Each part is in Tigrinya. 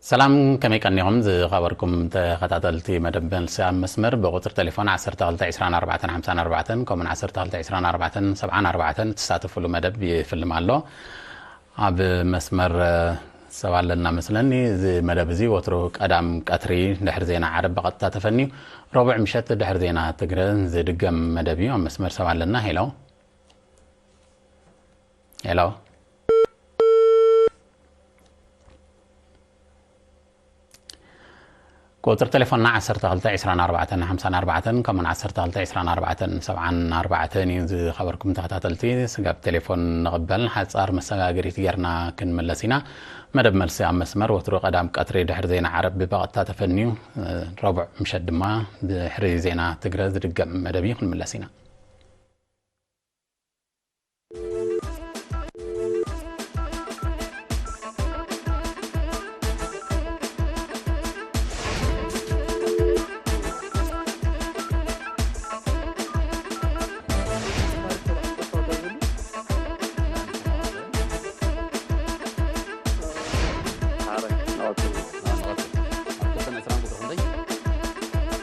ሰላም፣ ከመይ ቀኒኹም ዝኸበርኩም ተኸታተልቲ መደብ መልሲ ኣብ መስመር? ብቁጽሪ ቴሌፎን ዓሰርተ ክልተ ዕስራን ኣርባዕተን ሓምሳን ኣርባዕተን ከምኡን ዓሰርተ ክልተ ዕስራን ኣርባዕተን ሰብዓን ኣርባዕተን ትሳተፍሉ መደብ ይፍልም ኣሎ። ኣብ መስመር፣ እ፣ ሰብ ኣለና መስለኒ። እዚ መደብ እዚ ወትሩ ቀዳም ቀትሪ ድሕሪ ዜና ዓረብ ብቐጥታ ተፈንዩ፣ ረቡዕ ምሸት ድሕሪ ዜና ትግረ ዝድገም መደብ እዩ። ኣብ መስመር ሰብ ኣለና። ሄሎ። ሄሎ። ቁጽሪ ቴሌፎንና ዓሰርተ ክልተ ዕስራን ኣርባዕተን ሓምሳን ኣርባዕተን ከምኡን ዓሰርተ ክልተ ዕስራን ኣርባዕተን ሰብዓን ኣርባዕተን እዩ። ዝኸበርኩም ተኸታተልቲ፣ ስጋብ ቴሌፎን ንቕበል፣ ሓጻር መሰጋገሪት ጌርና ክንምለስ ኢና። መደብ መልሲ ኣብ መስመር ወትሩ ቀዳም ቀትሪ ድሕሪ ዜና ዓረብ ብቐጥታ ተፈንዩ፣ እ፣ ረቡዕ ምሸት ድማ ድሕሪ ዜና ትግረ ዝድገም መደብ እዩ። ክንምለስ ኢና።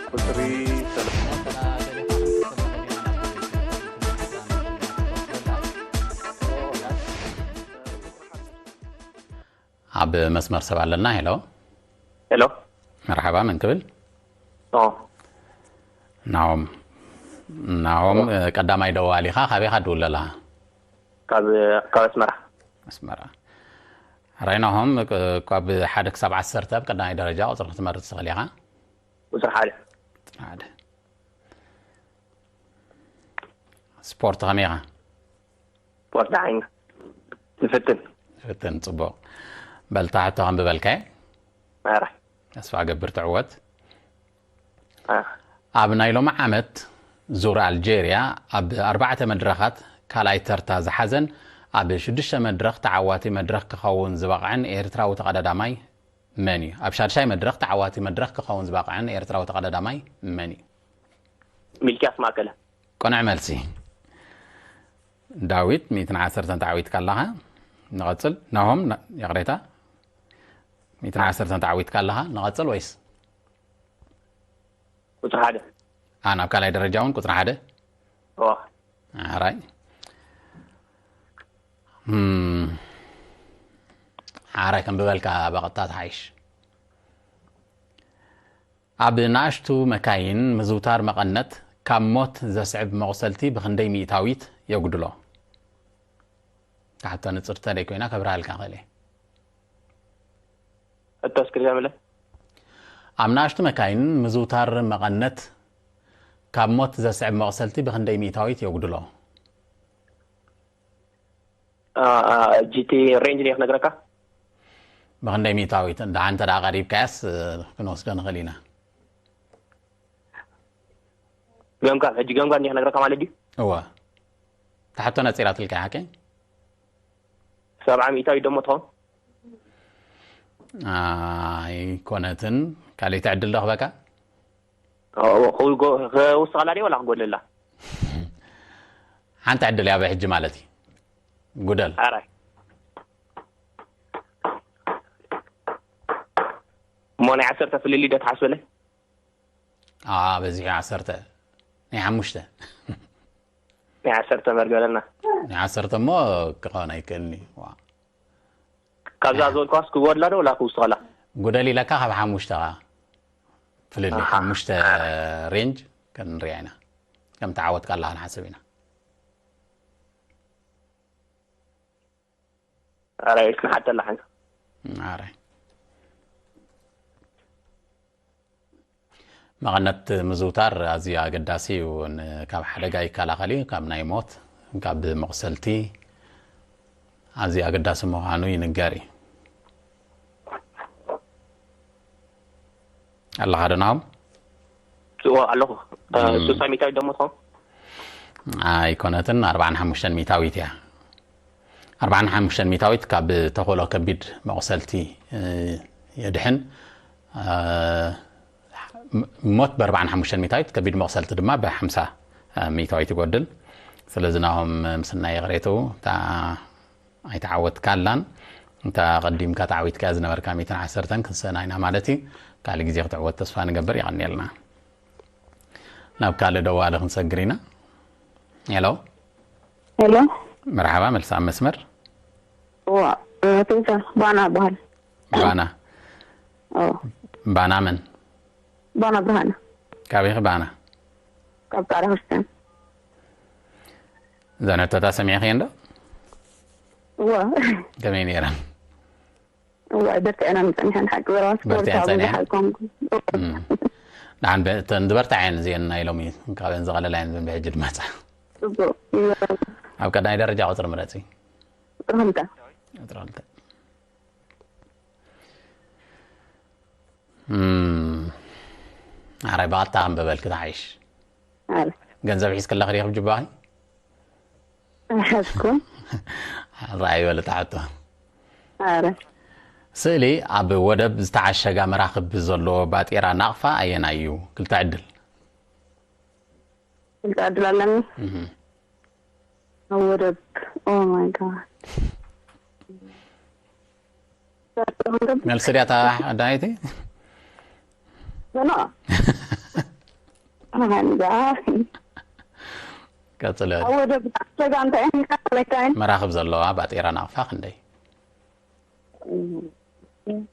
ቁጽሪ ኣብ መስመር ሰብ ኣለና። ሄሎ። ሄሎ። መርሓባ፣ መን ክብል? ኦ። ናሆም። ናሆም፣ ኦ። እ፣ ቀዳማይ ደዋሊኻ፣ ካበይ ኢኻ ትድውል ዘለኻ? ካብ፣ ካብ ኣስመራ። ኣስመራ። ሕራይ ናሆም፣ እ፣ ካብ ሓደ ክሳብ ዓሰርተ ኣብ ቀዳማይ ደረጃ ቁጽሪ ክትመርጽ ትኽእል ኢኻ። ቁጽሪ ሓደ። ሓደ። ስፖርት ከመይ ኢኻ? ስፖርት ደሓን እዩ። ንፍትን። ንፍትን፣ ጽቡቕ። በል፣ እታ ሕቶ ከንብበልካ እየ። ኣረ። ተስፋ እገብር ትዕወት። አ። ኣብ ናይ ሎሚ ዓመት ዙር ኣልጀርያ ኣብ ኣርባዕተ መድረኻት ካልኣይ ተርታ ዝሓዘን ኣብ ሽዱሽተ መድረኽ ተዓዋቲ መድረኽ ክኸውን ዝበቕዐን ኤርትራዊ ተቐዳዳማይ መን እዩ? ኣብ ሻድሻይ መድረኽ ተዓዋቲ መድረኽ ክኸውን ዝበቕዐን ኤርትራዊ ተቐዳዳማይ መን እዩ? ሚልክያስ ማእከለ። ቅኑዕ መልሲ። ዳዊት፣ ሚእትን ዓሰርተን ተዓዊትካ ኣለኻ። ንቐጽል። ናሆም፣ ና-፣ ይቕሬታ። ሚእትን ዓሰርተን ተዓዊትካ ኣለኻ። ንቐጽል ወይስ? ቁጽሪ ሓደ። ኣ፣ ናብ ካልኣይ ደረጃ እውን ቁጽሪ ሓደ? እዋ። ኣራይ። እም፣ ሓራይ ከም ብበልካ በቐጥታ ተሓይሽ። ኣብ ንኣሽቱ መካይን ምዝውታር መቐነት ካብ ሞት ዘስዕብ መቑሰልቲ ብኽንደይ ሚእታዊት የጉድሎ? እታ ሕቶ ንጽርቲ ተደይ ኮይና ከብርሃልካ ክእል እየ። ሕቶ እስክሪን ምለ። ኣብ ንኣሽቱ መካይን ምዝውታር መቐነት ካብ ሞት ዘስዕብ መቑሰልቲ ብኽንደይ ሚእታዊት የጉድሎ? አ፣ አ፣ ጂ ቲ ሬንጅ እየ ክነግረካ። ብኽንደይ ሚእታዊት? ደሓን እንተ ደኣ ቀሪብካያስ፣ እ፣ ክንወስዶ ንኽእል ኢና። ገምጋም፣ ሕጂ ገምጋም እየ ክነግረካ ማለት ድዩ? እወ። እታ ሕቶ ነጺራትልካ እያ፣ ሓቀይ? ሰብዓ ሚእታዊት ደሞ ትኸውን? ኣይኮነትን። ካልኣይቲ ዕድል ዶ ክበካ? ኦ፣ ክው-፣ ክውስኸላ ድየ ወላ ክጎድለላ? ሓንቲ ዕድል እያ፣ ሕጂ ማለት እዩ። ጉደል። ኣራይ። እሞ ናይ ዓሰርተ ፍልልይ ዶ ትሓስበለይ? ኣ፣ በዚሑ ዓሰርተ። ናይ ሓሙሽተ። ናይ ዓሰርተ መርገለና። ናይ ዓሰርተ እሞ ክኾን ኣይክእልኒ። ዋ። ካብዛ ዝበልኳስ ክጎድላ ዶ ወላ ክውስኸላ? ጉደል ኢለካ ካብ ሓሙሽተ ኸዓ። ፍልልይ ኣሃ። ሓሙሽተ ሬንጅ ክንሪኣ ኢና። ከም ተዓወትካ ኣላ ክንሓስብ ኢና። ኣራይ፣ እስኪ ሓተላ ሓንቲ። ኣራይ። መቐነት ምዝውታር ኣዝዩ ኣገዳሲ እዩ። ን-፣ ካብ ሓደጋ ይከላኸል እዩ፣ ካብ ናይ ሞት፣ ካብ መቑሰልቲ ኣዝዩ ኣገዳሲ ምዃኑ ይንገር እዩ። ኣለኻ ዶ ናሆም? እዎ ኣለኹ። እ፣ እም። ስልሳ ሚእታዊት ደሞ ትኸውን? ኣይኮነትን፣ ኣርባዓን ሓሙሽተን ሚእታዊት እያ። ኣርባዓን ሓሙሽተን ሚእታዊት ካብ ተኽእሎ ከቢድ መቑሰልቲ፣ እ፣ የድሕን። እ፣ ም-፣ ሞት ብኣርባዓን ሓሙሽተን ሚእታዊት፣ ከቢድ መቑሰልቲ ድማ ብሓምሳ ሚእታዊት ይጎድል። ስለዚ ናሆም ምስናይ ይቕሬቱ፣ እታ ኣይተዓወትካላን። እንታ ቀዲምካ ተዓዊትካ ዝነበርካ ሚእትን ዓሰርተን ክንስእና ኢና ማለት እዩ። ካልእ ግዜ ክትዕወት ተስፋ ንገብር። የቐንየልና። ናብ ካልእ ደዋሊ ክንሰግር ኢና። ሄሎ። ሄሎ። መርሓባ፣ መልሲ ኣብ መስመር። ዋ፣ እ፣ ቴሳ፣ ባና እበሃል። ባና። ኦ። ባና መን? ባና ብርሃነ። ካበይ ኢኺ ባና? ካብ ጻዕዳ ክርስትያን። እዘን ሕቶታት ሰሚዕኽየን ዶ? እወ። ከመይ ነይረን? እወ፣ በርቲዐን እየን ጸኒሐን፣ ሓቂ ዘረባ፣ ስፖርት በርቲዐን ኣብ ጸኒሐን? ብዙሕ ኣይኮንኩን። እም። ደሓን በ-፣ እተን ዝበርትዓ እየን እዚአን ናይ ሎሚ፣ ካብአን ዝቐለላ እየን እዘን ብሕጂ ዝመጻ። ጽቡቕ። ኣብ ቀዳማይ ደረጃ ቁጽሪ ምረጺ። ቁጽሪ ክልተ። ቁጽሪ ክልተ። እም፣ ኣራይ ብቐጥታ ከንብበልኪ ትሓይሽ። ኣረ። ገንዘብ ሒዝኪ ኣለኺ ዲኺ ኣብ ጅባኺ? ኣይሓዝኩን። ኣራይ በሊ እታ ሕቶ። ኣረ። ስእሊ ኣብ ወደብ ዝተዓሸጋ መራኽብ ዘለዎ ባጤራ ናቕፋ ኣየናይ እዩ? ክልተ ዕድል። ክልተ ዕድል ኣለኒ። እህ። ኣብ ወደብ። Oh my God። መልሲ ድያ እታ ቀዳመይቲ? ኖ፣ ኖ። ኣነ እንጃ። ቀጽለ። ኣብ ወደብ ዝተዓሸጋ እንታይ ዓይነት መካይን? መራኽብ ዘለዋ ባጤራ ናቕፋ ክንደይ?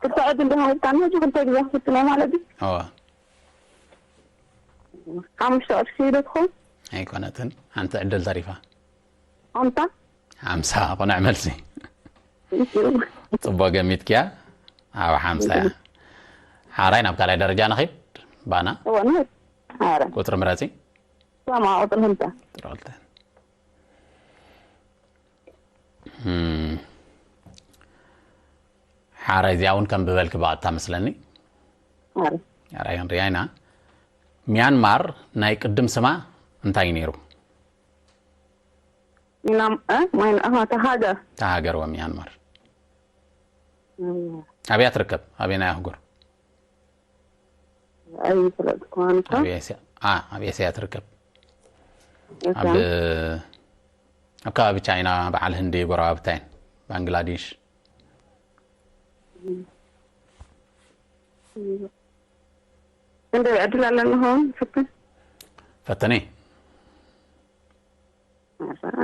ክልተ ዕድል ዲኻ ሂብካኒ፣ ሕጂ ክልተ ግዜ ክፍትኖ ማለት እዩ? እወ። ሓሙሽተ ቅርሺ ዶ ትኸውን? ኣይኮነትን፣ ሓንቲ ዕድል ተሪፋ። ሓምሳ? ሓምሳ፣ ቁኑዕ መልሲ። ጽቡቕ ገሚትክያ፣ ኣብ ሓምሳ እያ። ሓራይ ናብ ካልኣይ ደረጃ ንኺድ፣ ባና። እወ፣ ንኺድ። ሓራይ። ቁጽሪ ምረጺ። ሰማ ቁጽሪ ክልተ። ቁጽሪ ክልተ። እም። ሓራይ እዚኣ እውን ከንብበልኪ ብቐጥታ መስለኒ። ኣረ። ሓራይ ክንሪኣ ኢና። ሚያንማር ናይ ቅድም ስማ እንታይ ነይሩ? ሚናም-፣ እ? ማይን-፣ ኣሃ፣ እታ ሃገር። እታ ሃገር ወ ሚያንማር። እም። ኣበያ ትርከብ? ኣበየናይ ኣህጉር? ኣይፈለጥኩን ኣንታ። ኣብ ኤስያ፣ ኣ፣ ኣብ ኤስያ ትርከብ። ኤስያ። ኣብ፣ ኣብ ከባቢ ቻይና፣ በዓል ህንዲ፣ ጎረባብታ እየን። ባንግላዴሽ። እንደ ዕድል ኣለና ሆን፣ ፍትን። ፈተነ። ኣረ።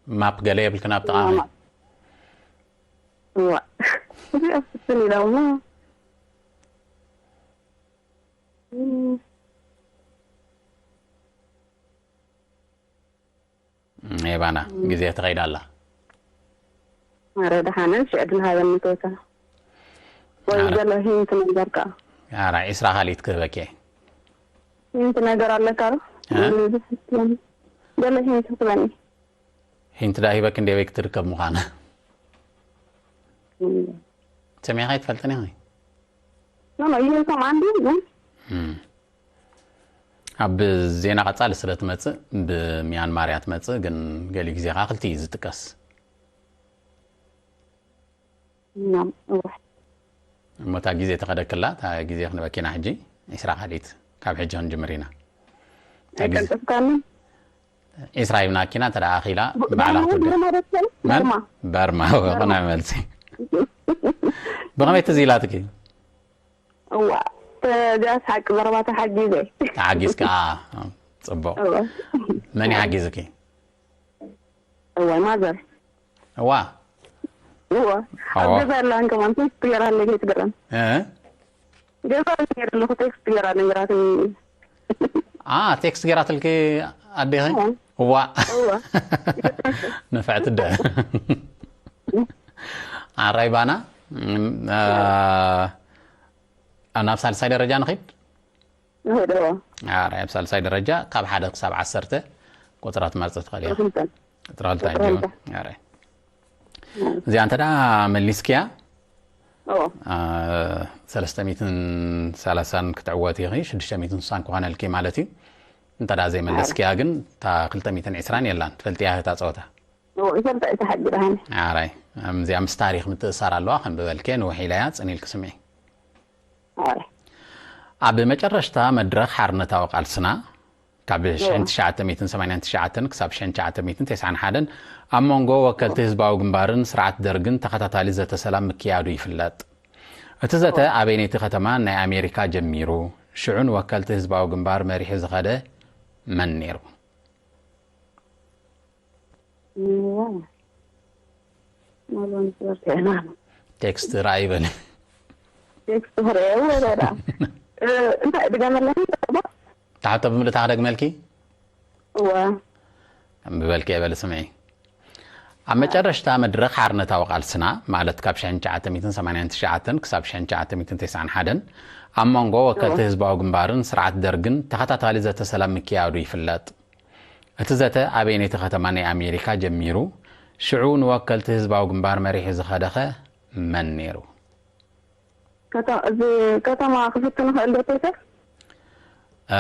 ማፕ ገለ የብልክን ኣብ ጥቓኺ? እዋ። እዚኣ ፍትን ኢላ እሞ። እም፣ የባና፣ እም። ግዜ ትኸይድ ኣላ። ኣረ፣ ደሓነ፣ ሽዕ ዕድል ሃበኒ ቶታ። ወይ ኣረ። ገለ ሂንት ነገር ከኣ። ኣረ፣ ዒስራ ካልኢት ክህበኪ እየ። ሂንት ነገር ኣለካ ዶ? እ? ገለ ሂንት ክትበኒ። ሂንት ዳ ሂበኪ እንደ ቤት ትርከብ ምዃና። እም። ሰሚዕኻ ኣይትፈልጥን ኢኺ? ኖ፣ ኖ፣ ይህልኩም ኣንዱ ግን እም። ኣብ ዜና ቀጻሊ ስለ ትመጽእ፣ ብሚያንማር እያ ትመጽእ፣ ግን ገሊኡ ግዜ ከኣ ክልቲኡ እዩ ዝጥቀስ። ናም፣ እወ። እሞ እታ ግዜ ተኸደክላ፣ እታ ግዜ ክንበኪና ሕጂ፣ ዒስራ ካልኢት፣ ካብ ሕጂ ክንጅምር ኢና። እታ ግዜ ኣይቀልጥፍካኒ? ዒስራ ሂብናኪና፣ እንተ ደኣ ኣኺላ፣ ብ-፣ ባዕላ በርማ ክትውድእ። ድሮ ማለት ነው? መን? በርማ። በርማ፣ በርማ። ቅኑዕ መልሲ። ብኸመይ ትዝ ኢላትኪ? እዋ፣ ተጋስ ሓቂ ዘረባ ተሓጊዘ። ተሓጊዝካ፣ ኣ፣ ጽቡቕ። እዋ። መን ይሓጊዝኪ? እዋ፣ ማዘር። እዋ። እዋ። ኣብ እዋ። ገዛ ኣላ፣ እንከማን ቴክስት ገይራ ኣለይ፣ ከይትገረም። እ? ገዛ ገይራ ኣለኹ፣ ቴክስት ገይራ ነግራትኒ። ኣ፣ ቴክስት ገይራትልኪ ኣዴኺ? እዋ። እዋ። እዋ። ንፍዕቲ ደ። ኣራይ ባና፣ እም፣ እ፣ ናብ ሳልሳይ ደረጃ ንኺድ? ንኺድ፣ እዎ። ኣረ፣ ኣብ ሳልሳይ ደረጃ ካብ ሓደ ክሳብ ዓሰርተ ቁጽራት ማጽእ ትኽእል ኢኻ። ቁጽሪ ክልተ። ቁጽሪ ክልተ ቁጽሪ ድዩ? ክልተ። ኣረ። እም። እዚኣ እንተ ደኣ መሊስክያ፣ እዎ። አ፣ ሰለስተ ሚእትን ሰላሳን ክትዕወቲ ኢኺ፣ ሽዱሽተ ሚእትን ስሳን ክኾነልኪ ማለት እዩ። እንተ ደኣ ዘይመለስክያ ግን፣ እታ ክልተ ሚእትን ዕስራን የላን። ትፈልጥያ እታ ጸወታ? እዎ፣ ይፈልጣ እየ፣ ተሓጊረ ኣነ። ኣራይ፣ እዚኣ ምስ ታሪኽ ምትእሳር ኣለዋ፣ ከንብበልኪ፣ ንውሕ ኢላ እያ፣ ጽን ኢልኪ ስምዒ። ኣረ። ኣብ መጨረሽታ መድረኽ ሓርነታዊ ቃልስና፣ ካብ ሽሕን ትሽዓተ ሚእትን ሰማንያን ትሽዓተን ክሳብ ሽሕን ትሽዓተ ሚእትን ተስዓን ሓደን ኣብ መንጎ ወከልቲ ህዝባዊ ግንባርን ስርዓት ደርግን ተኸታታሊ ዘተ ሰላም ምክያዱ ይፍለጥ። እቲ ዘተ ኣበይነይቲ ከተማ ናይ ኣሜሪካ ጀሚሩ? ሽዑ ንወከልቲ ህዝባዊ ግንባር መሪሑ ዝኸደ መን ነይሩ? እዋ። ማሎም ስወርተና። ቴክስት ራእይ በል። ቴክስት ፍሬ ወረዳ። እ፣ እንታይ ድገመለኺ? ታሕቶ ብምልእታ ክደግመልኪ? እዋ። እምቢ በልኪ እየ በሊ ስምዒ። ኣብ መጨረሽታ መድረኽ ሓርነታዊ ቃልስና፣ ማለት ካብ ሽሕን ትሽዓተ ሚእትን ሰማንያን ትሽዓተን ክሳብ ሽሕን ትሽዓተ ሚእትን ተስዓን ሓደን ኣብ መንጎ ወከልቲ ህዝባዊ ግንባርን ስርዓት ደርግን ተኸታታሊ ዘተ ሰላም ምክያዱ ይፍለጥ። እቲ ዘተ ኣበይነይቲ ከተማ ናይ ኣሜሪካ ጀሚሩ? ሽዑ ንወከልቲ ህዝባዊ ግንባር መሪሑ ዝኸደኸ መን ነይሩ? ከተ-፣ እዚ ከተማ ክፍት ንኽእል ዶ ፔተር? እ፣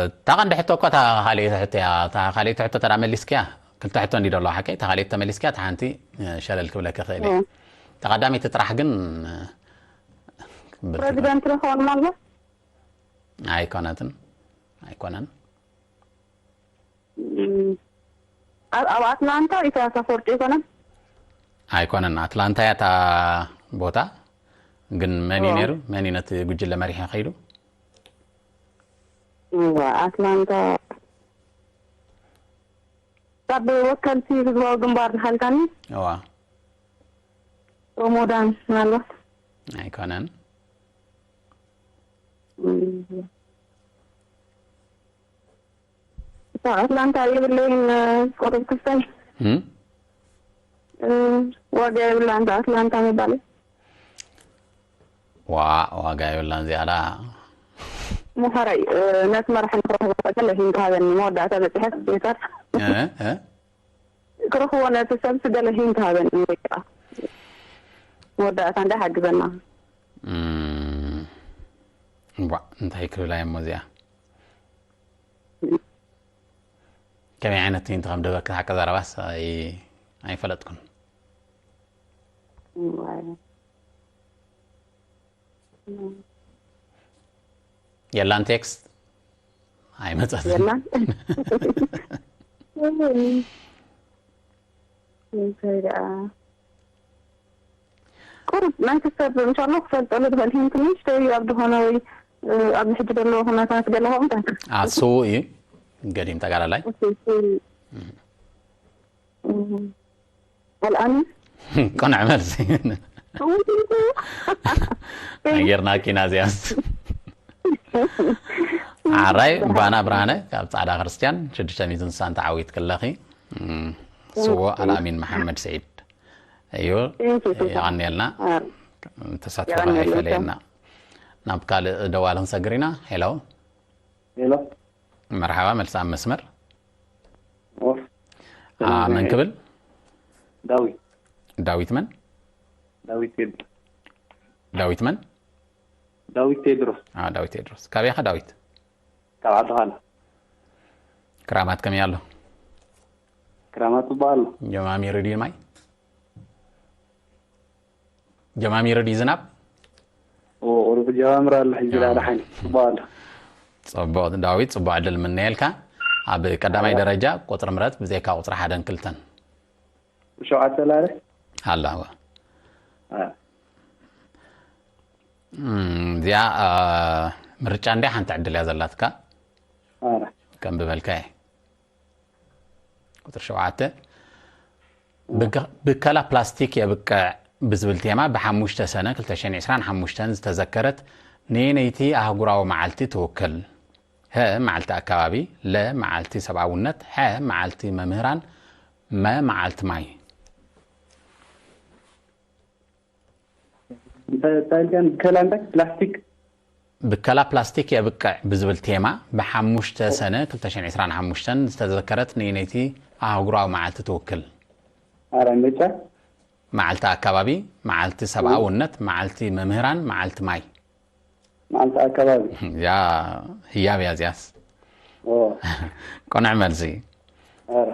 እታ ቀንዲ ሕቶ እኮ እታ ካልኣይቲ ሕቶ እያ። እታ ካልኣይቲ ሕቶ ተዳ መሊስክያ፣ ክልተ ሕቶ እንዲ ደሎ ሓቀይ፣ እታ ካልኣይቲ ተመሊስክያ፣ እታ ሓንቲ፣ እ፣ ሸለል ክብለኪ ክእል እየ። እዋ። እታ ቀዳመይቲ ጥራሕ ግን፣ እ፣ ክብል ፕሬዚዳንት ዶ ክኸውን ማለት? ኣይኮነትን፣ ኣይኮነን። እም፣ ኣብ፣ ኣብ ኣትላንታ ኢሳያስ ኣፈወርቂ ኣይኮነን? ኣይኮነን፣ ኣትላንታ እያ እታ ቦታ። ግን መን እዩ እዋ። ነይሩ? መን እዩ ነቲ ጉጅለ መሪሑ ከይዱ? እዋ፣ ኣትላንታ ካብ ወከልቲ ህዝባዊ ግንባር ዝሓልካኒ? እዋ። ሮሞዳን ምናልባት? ኣይኮነን። እም። እታ ኣትላንታ የብለይን፣ እ፣ ቆርብ ክስተይ። እም? እ፣ ዋጋ የብላን እታ ኣትላንታ ምባል። ዋ፣ ዋጋ የብላን ዝያዳ። ምሕረይ፣ እ፣ ነቲ መራሒ ንክረኽቦ ገለ ሂንት ሃበኒ። መወዳእታ በጺሐ ፔተር። እ፣ እ? ክረኽቦ ነቲ ሰብሲ ገለ ሂንት ሃበኒ። ወይ ከዓ መወዳእታ እንዳ ሓግዘና። እም፣ ዋ፣ እንታይ ክብላ እየ እሞ እዚኣ? ከመይ ዓይነት ሂንት ከም ደበኪ ሓቂ ዘረባስ ኣይ-፣ ኣይፈለጥኩን። እዋይ። የላን ቴክስት ኣይመጸትን። የላን። እንታይ ደኣ? ቁሩብ ናይቲ ሰብ እንሻሎ ክፈልጠሉ ዝኽእል ሂንት ንእሽተይ ኣብ ዝኾነ ወይ፣ እ፣ ኣብዚ ሕጂ ዘለዎ ኩነታት ገለ ሃው እንታይ? ኣ፣ ስዉእ እዩ። ገዲም ተጋዳላይ። ኦኬ፣ ስዉእ። እም። ኣልኣሚን? ቅኑዕ መልሲ። ነጊርናኪ ኢና እዚኣስ። ሓራይ ባና ብርሃነ ካብ ጻዕዳ ክርስትያን ሽዱሽተ ሚእትን ስሳን ተዓዊትኪ ኣለኺ። እም፣ ስዉእ ኣልኣሚን መሓመድ ስዒድ እዩ። Thank you፣ ስሳ። የቐንየልና። አ፣ ተሳትፎ የቐንየልና። ኣይፈለየና። ናብ ካልእ ደዋል ክንሰግር ኢና። ሄሎ። ሄሎ። መርሓባ፣ መልሲ ኣብ መስመር። ኦፍ። አ፣ መን ክብል? ዳዊት። ዳዊት መን? ዳዊት ቴድሮስ። ዳዊት መን? ዳዊት ቴድሮስ። አ፣ ዳዊት ቴድሮስ። ካበይ ኢኻ ዳዊት? ካብ ዓዲ ኻላ። ክራማት ከመይ ኣሎ? ክራማት ጽቡቕ ኣሎ። ጀማሚሩ ድዩ ማይ? ጀማሚሩ ድዩ ዝናብ? ኦ፣ ቁሩብ ጀማምር ኣሎ፣ ሕጂ ጀማምር። ዳሓን ጽቡቕ ኣሎ። ጽቡቕ ዳዊት፣ ጽቡቕ ዕድል ምነየልካ። ኣብ ቀዳማይ ኣዎ። ደረጃ ቁጽሪ ምረጽ ብዘይካ ቁጽሪ ሓደን ክልተን። ሸውዓተ ላለ? ኣላ፣ እወ። አ። እም፣ እዚኣ፣ አ፣ ምርጫ እንድያ ሓንቲ ዕድል እያ ዘላትካ። ኣረ። ከም ብበልካ እየ። ቁጽሪ ሸውዓተ። ብከ-፣ ብከላ ፕላስቲክ የብቅዕ ብዝብል ቴማ ብሓሙሽተ ሰነ ክልተ ሽሕን ዕስራን ሓሙሽተን ዝተዘከረት ነየነይቲ ኣህጉራዊ መዓልቲ ትውክል? ሀ፣ መዓልቲ ኣከባቢ፣ ለ፣ መዓልቲ ሰብኣውነት፣ ሐ፣ መዓልቲ መምህራን፣ መ፣ መዓልቲ ማይ። እንታይ፣ እንታይ ኢልካ? ብከላ እንታይ? ፕላስቲክ? ብከላ ፕላስቲክ የብቅዕ ብዝብል ቴማ ብሓሙሽተ ሰነ ክልተ ሽሕን ዕስራን ሓሙሽተን ዝተዘከረት ነየነይቲ ኣህጉራዊ መዓልቲ ትውክል? ኣረ፣ ምርጫ? መዓልቲ ኣከባቢ፣ መዓልቲ ሰብኣውነት፣ መዓልቲ መምህራን፣ መዓልቲ ማይ። መዓልቲ ኣከባቢ። እዚኣ ህያብ እያ እዚኣስ። ኦ። ቅኑዕ መልሲ። ኣረ።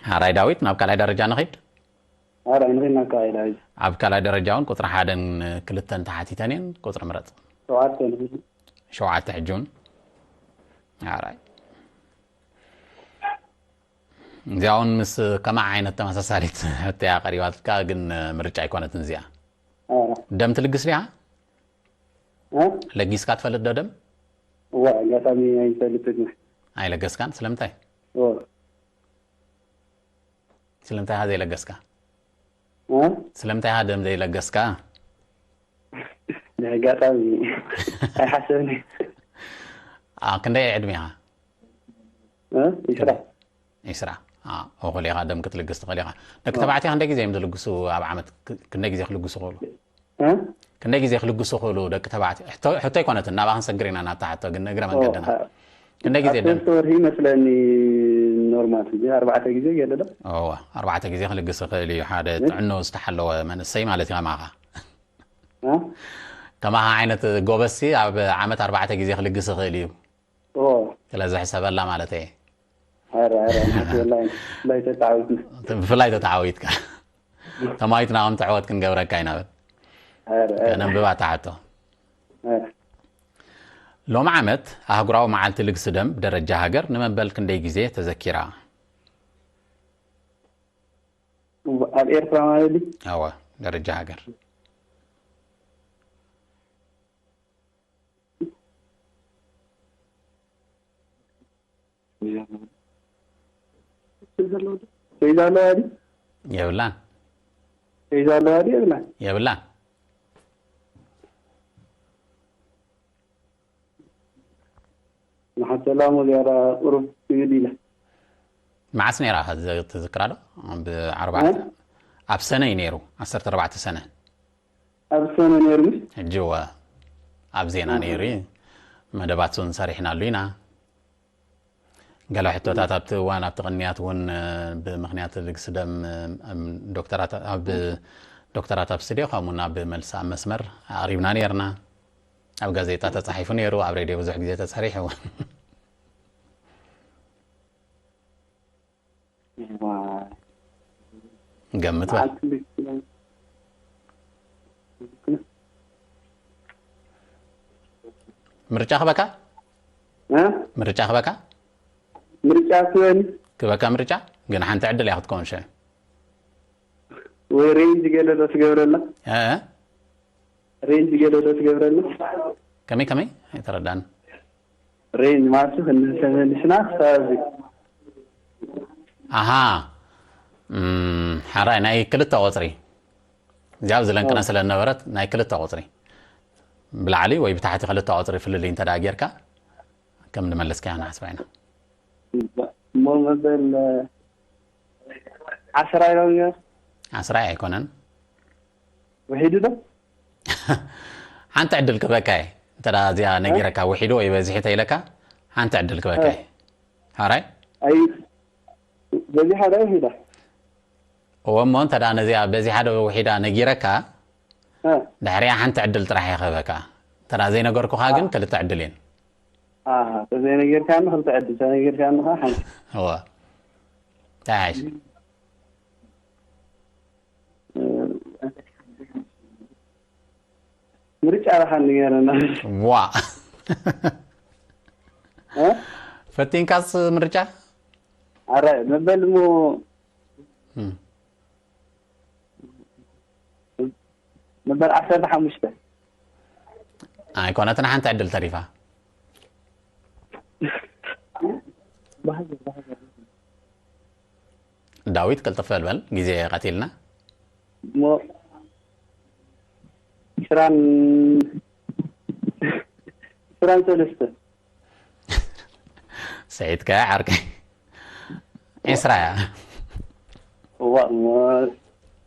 ሓራይ ዳዊት፣ ናብ ካልኣይ ደረጃ ንኺድ። ኣረ፣ ንኺድ ናብ ካልኣይ ዳዊት። ኣብ ካልኣይ ደረጃ እውን ቁጽሪ ሓደን ክልተን ተሓቲተን እየን። ቁጽሪ ምረጽ። ሸውዓተ ንኺድ። ሸውዓተ ሕጂ እውን ኣራይ እዚኣ እውን ምስ ከማ ዓይነት ተመሳሳሊት ሕቶ እያ ቀሪባትካ፣ ግን ምርጫ ኣይኮነትን እዚኣ። ደም ትልግስ ዲኻ? ለጊስካ ትፈልጥ ዶ ደም? እዋ ኣጋጣሚ ኣይፈልጥን። ኣይለገስካን? ስለምንታይ? ስለምንታይ ኢኻ ዘይለገስካ? ስለምንታይ ኢኻ ደም ዘይለገስካ? ናይ ኣጋጣሚ ኣይሓሰብን። አ፣ ክንደይ ዕድሜኻ? እ? ይስራ። ይስራ። አ፣ እኹል ኢኻ፣ ደም ክትልግስ ትኽእል ኢኻ። ደቂ ተባዕትዮ ክንደይ ግዜ እዮም ዝልግሱ ኣብ ዓመት? ክ-፣ ክንደይ ግዜ ክልግሱ ይኽእሉ? እ? ክንደይ ግዜ ክልግሱ ይኽእሉ ደቂ ተባዕትዮ? ሕቶ፣ ሕቶ ኣይኮነትን፣ ናብኣ ክንሰግር ኢና ናብታ ሕቶ፣ ግን እግረ መንገድና። ክንደይ ግዜ ኣብ ደም? ሰለስተ ወርሒ ይመስለኒ ኖርማል፣ እዚ ኣርባዕተ ግዜ ገለ ዶ? እወ፣ ኣርባዕተ ግዜ ክልግስ ይኽእል እዩ። ሓደ ጥዕንኡ ዝተሓለወ መንእሰይ ማለት እዩ ከማኻ። እ? ከማኻ ዓይነት ጎበዝሲ ኣብ ዓመት ኣርባዕተ ግዜ ክልግስ ይኽእል እዩ። እዎ። ስለዚ ሕሰበላ ማለት እየ። ኧረ፣ ኧረ፣ እናትወላይን ብፍላይ ተተዓዊትና። ብፍላይ ተተዓዊትካ። ተማዊትና ከም ትዕወት ክንገብረካ ኢና በል። ኧረ፣ ኧረ፣ ከነንብባ እታ ሕቶ። ኧረ። ሎም ዓመት ኣህጉራዊ መዓልቲ ልግሲ ደም ብደረጃ ሃገር ንመበል ክንደይ ግዜ ተዘኪራ? ኣብ ኤርትራ ማለት ድዩ? ኣወ፣ ደረጃ ሃገር። ፌዛ ኣለዋ ድዩ? የብላን። ፌዛ ኣለዋ ድዩ? የብላን። የብላን። ንሓሰላ ሞዚያራ ቁሩብ ትብል ኢለ። መዓስ ነይራ ከ ትዝ-፣ ትዝክራ ዶ? ብ ኣርባዕተ፣ ኣብ ሰነ እዩ ነይሩ፣ ዓሰርተ ኣርባዕተ ሰነ። ኣብ ሰነ ነይሩ ምስ? ሕጂ እወ፣ ኣብ ዜና ነይሩ እዩ። መደባት እውን ሰሪሕናሉ ኢና። ገለ ሕቶታት ኣብቲ እዋን ኣብቲ ቅንያት እውን፣ እ፣ ብምኽንያት ልግሲ ደም፣ እ፣ እም፣ ዶክተራት፣ ኣብ ዶክተራት ኣብ ስቱድዮ ከምኡ እውን ኣብ መልሲ ኣብ መስመር ኣቕሪብና ነይርና። ኣብ ጋዜጣ ተጻሒፉ ነይሩ፣ ኣብ ሬድዮ ብዙሕ ግዜ ተጸሪሑ። ገምት በል። ምርጫ ክበካ? እ? ምርጫ ክበካ? ምርጫ ክበኒ? ክበካ ምርጫ? ግን ሓንቲ ዕድል እያ ክትከውን ሸ። ወይ ሬንጅ ገለ ዶ ትገብረላ? እ? ሬንጅ ገለ ዶ ትገብረላ? ከመይ ከመይ? ኣይተረዳን። ሬንጅ ማለት ክንዲ ተመሊስና ክሳብ ኣሃ። እም፣ ሓራይ ናይ ክልተ ቁጽሪ። እዚኣ ኣብዚ ለንቅነ ስለ ዝነበረት ናይ ክልተ ቁጽሪ። ብላዕሊ ወይ ብታሕቲ ክልተ ቁጽሪ ፍልልይ እንተ ደኣ ጌርካ ከም ንመለስካዮ ንሓስባ ኢና። እሞ መበል ዓስራ ኢሎም ነይሩ። ዓስራ ኣይኮነን። ውሒዱ ዶ? ሓንቲ ዕድል ክበካ እየ። እንተ ደኣ እዚኣ ነጊረካ ውሒዱ ወይ በዚሒ ተኢለካ ሓንቲ ዕድል ክበካ እየ። ሓራይ? ኣይ፣ በዚሓ ዶ ውሒዳ? እወ እሞ እንተ ደኣ ነዚኣ በዚሓ ዶ ውሒዳ ነጊረካ፣ እ። ድሕሪኣ ሓንቲ ዕድል ጥራሕ እየ ክህበካ። እንተ ደኣ ዘይነገርኩኻ ግን ክልተ ዕድል እየን። ኣሃ፣ ተዘይነጊርካኒ ክልተ ዕድል፣ ተነጊርካኒ ኸዓ ሓንቲ። እወ። እንታይ ሓይሽ? ምርጫ ርሓ ንገረና። ዋ። እ? ፈቲንካስ ምርጫ? ኣረ፣ መበል እሞ እም። መበል ዓሰርተ ሓሙሽተ። ኣይኮነትን፣ ሓንቲ ዕድል ተሪፋ። ዳዊት፣ ቅልጥፍ በል በል፣ ግዜ ቀቲልና። እሞ ዕስራን፣ ዕስራን ሰለስተ። ስሒትካያ ዓርከይ። ዒስራ እያ። እዋ፣ እሞ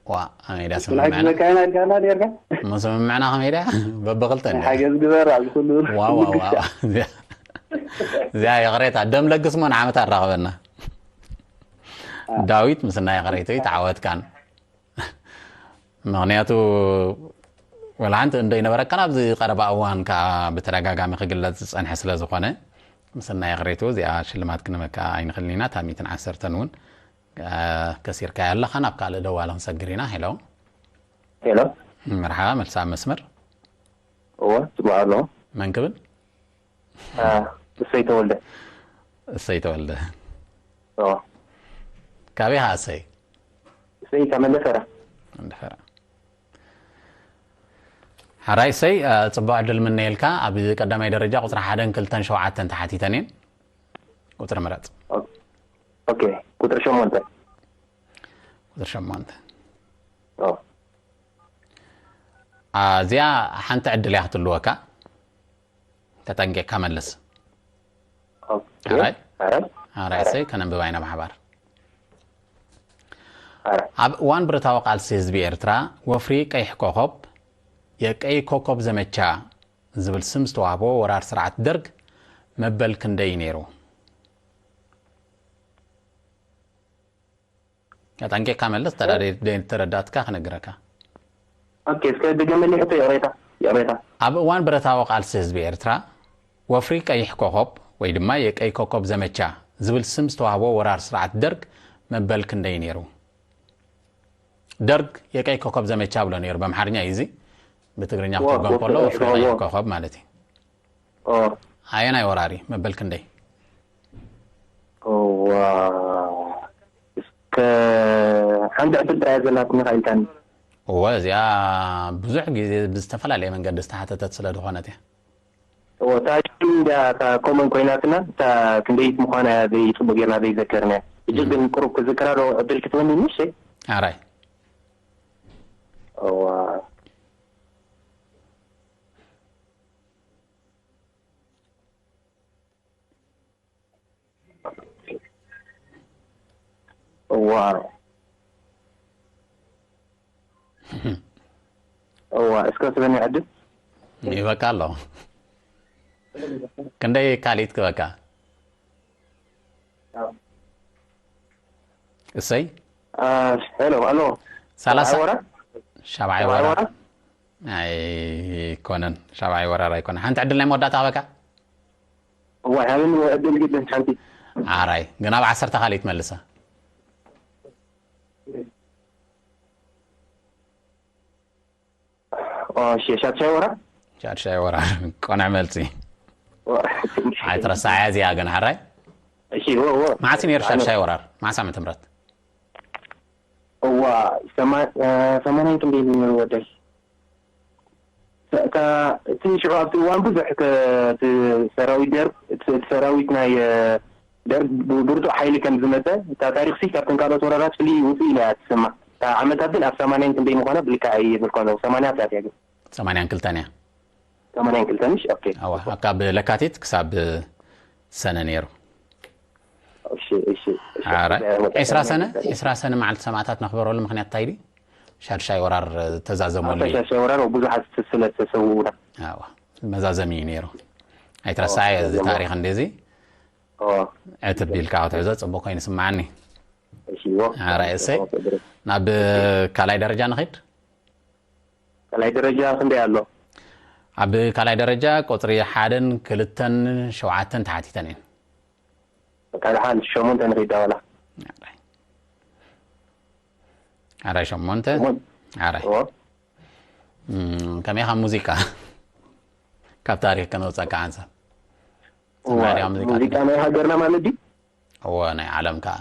ዋ፣ ከመይ ድያ ብናይ ስምምዕና? ዝበካይና ኢልካና ኔርካ? እሞ ስምምዕና ከመይ ድያ? በብኽልተ እንድያ። ሓገዝ ግበር ኣብዚ ኩሉ ዋ፣ ዋ፣ ዋ፣ ምግሻ። ዋ። እዚኣ፣ እዚኣ ይቕሬታ፣ ደም ለግስ እሞ ንዓመት ኣራኽበና። ዳዊት፣ ምስና ይቕሬቱ፣ ይተዓወትካን። ምኽንያቱ፣ ወላ ሓንቲ እንዶ ይነበረካን ኣብዚ ቀረባ እዋን ከኣ ብተደጋጋሚ ክግለጽ ዝጸንሐ ስለ ዝኾነ፣ ምስና ይቕሬቱ፣ እዚኣ ሽልማት ክንህበካ ኣይንኽእልን ኢና። እታ ሚእትን ዓሰርተን እውን፣ እ፣ ከሲርካያ ኣለኻ። ናብ ካልእ ደዋሊ ክንሰግር ኢና። ሄሎ። ሄሎ። መርሓባ፣ መልሲ ኣብ መስመር። እወ፣ ጽቡቕ ኣሎ። መን ክብል? አ፣ እሰይ ተወልደ። እሰይ ተወልደ። ኦ፣ ካበይ ኸዓ እሰይ? እሰይ ካብ መንደፈራ። መንደፈራ። ሓራይ እሰይ፣ አ፣ ጽቡቕ ዕድል ምነየልካ። ኣብ ቀዳማይ ደረጃ ቁጽሪ ሓደን ክልተን ሸውዓተን ተሓቲተን እየን። ቁጽሪ ምረጽ። ኦኬ፣ ቁጽሪ ሸሞንተ። ቁጽሪ ሸሞንተ። ኦ፣ አ፣ እዚኣ ሓንቲ ዕድል እያ ክትልወካ። ተጠንቂቕካ መልስ። ኦኬ። ሓራይ? ሓራይ? ሓራይ እሰይ፣ ከነንብባ ኢና ብሓባር። ሓራይ። ኣብ እዋን ብረታዊ ቃልሲ ህዝቢ ኤርትራ፣ ወፍሪ ቀይሕ ኮኸብ፣ የቀይ ኮከብ ዘመቻ ዝብል ስም ዝተዋህቦ ወራር ስርዓት ደርግ መበል ክንደይ እዩ ነይሩ? ኣጠንቂቕካ መልስ፣ ተዳ-፣ ደይ-፣ ተረዳእትካ ክነግረካ። ኦኬ፣ እስከ ድገመለይ ሕቶ፣ ይቕሬታ፣ ይቕሬታ። ኣብ እዋን ብረታዊ ቃልሲ ህዝቢ ኤርትራ፣ ወፍሪ ቀይሕ ኮኸብ ወይ ድማ የቀይ ኮከብ ዘመቻ ዝብል ስም ዝተዋህቦ ወራር ስርዓት ደርግ መበል ክንደይ ነይሩ? ደርግ የቀይ ኮከብ ዘመቻ ብሎ ነይሩ፣ በምሓርኛ እዩ እዚ። ብትግርኛ ዋ፣ ክትርጎም ከሎ ወፍሪ ወፍሪ ቀይሕ ቀይሕ ኮኸብ። ኮኸብ ማለት እዩ። ኦ፣ ኣየናይ ወራሪ መበል ክንደይ? ዋ፣ እስከ ሓንቲ ዕድል ጥራይ ዘላትኒ ኢልካኒ። እወ፣ እዚኣ ብዙሕ ግዜ ብዝተፈላለየ መንገዲ ዝተሓተተት ስለ ዝኾነት እያ። እወ፣ እታ ሽም እንድያ እታ ኮመን ኮይናትና፣ እታ ክንደይት ምዃና እያ ዘይጽቡቕ ጌርና ዘይዘከርና። ሕጂ ግን ቁሩብ ክዝክራ ዶ ዕድል ክትበኒ? ምሽ? ኣራይ። እወ። እዋ። እዋ፣ እስከ ትበኒ ዕድል? ይበቃ ኣሎ። ክንደይ ካሊት ክበካ? እሰይ። አ፣ ሄሎ፣ ኣሎ። ሰላሳ። ወራ? ሻብዓይ ሻብዓይ ወራ። ወራ? ኣይኮነን። ሻብዓይ ወራር ኣይኮነን። ሓንቲ ዕድል ናይ መወዳእታ ክበካ? እዋ፣ ሃብን ዕድል ግድን ሓንቲ። ኣራይ። ግን ኣብ ዓሰርተ ካሊት መልሳ። ኦ፣ እሺ፣ ሻድሻይ ወራ? ሻድሻይ ወራር። ቆንዕ መልሲ። ኦ፣ ኣይትረሳዓያ እዚኣ ግን ሓራይ። እሺ፣ ዎ፣ ዎ። መዓስ እዩ ነይሩ ኣነ- ሻድሻይ ወራር? መዓስ ዓመተ ምህረት? እዋ፣ ሰማ-፣ አ፣ ሰማንያን ክንደይ እዩ ነይሩ ወደይ? ካ-፣ እቲ ሽዑ ኣብቲ እዋን ብዙሕ ከ-፣ እቲ ሰራዊት ደርግ፣ እቲ፣ እቲ ሰራዊት ናይ፣ እ፣ ደርግ ብ-፣ ብርቱዕ ሓይሊ ከም ዝመጸ፣ እታ ታሪኽሲ ካብተን ካልኦት ወራራት ፍልይ ውጽእ ኢላ እያ ትስማዕ። እታ ዓመታት ግን ኣብ ሰማንያን ክንደይ ምዃና ብልክዕ ኣይብልካን ኣለኹ። ሰማንያ ኣብታ እያ ግን። ሰማንያን ክልተን እያ። ሰማንያን ክልተን፣ እሺ፣ ኦኬ። ኣዋ፣ ካብ ለካቲት ክሳብ ሰነ ነይሩ። እሺ፣ እሺ፣ እሺ። ኣረ፣ እ፣ ዒስራ ሰነ፣ ዒስራ ሰነ መዓልቲ ሰማእታት ነኽበረሉ ምኽንያት እንታይ ድዩ? ሻድሻይ ወራር ተዛዘመሉ ኣብታ እዩ። ሻድሻይ ወራር ብዙሓት ስለ ዝተሰውኡና። ኣዋ፣ መዛዘሚ እዩ ነይሩ። ኣይትረሳዕ ኦ፣ እዚ መዛዘሚ። ታሪኽ እንደዚ ኦ፣ ዕትብ ኢልካ ክትሕዞ ጽቡቕ ኮይኑ ይስምዓኒ። እሺ፣ ዎ። ኣረ፣ እሰይ። ኦ፣ ናብ ካልኣይ ደረጃ ንኺድ። ካልኣይ ደረጃ ክንደይ ኣሎ? ኣብ ካልኣይ ደረጃ ቁጽሪ ሓደን ክልተን ሸውዓተን ተሓቲተን እየን። ካልሓን ሸሞንተ ንኺድ ዳዋላ። ኣራይ ሸሞንተ። ሸሞን-፣ ኣራይ። ኦ፣ እም፣ ከመይ ካብ ሙዚቃ፣ ካብ ታሪኽ ከነውፀካ ሓንሳብ። እዋ፣ ናይራ ሙዚቃ ሙዚቃ ትብል። ናይ ሃገርና ማለት ድዩ? እዎ፣ ናይ ዓለም ከዓ።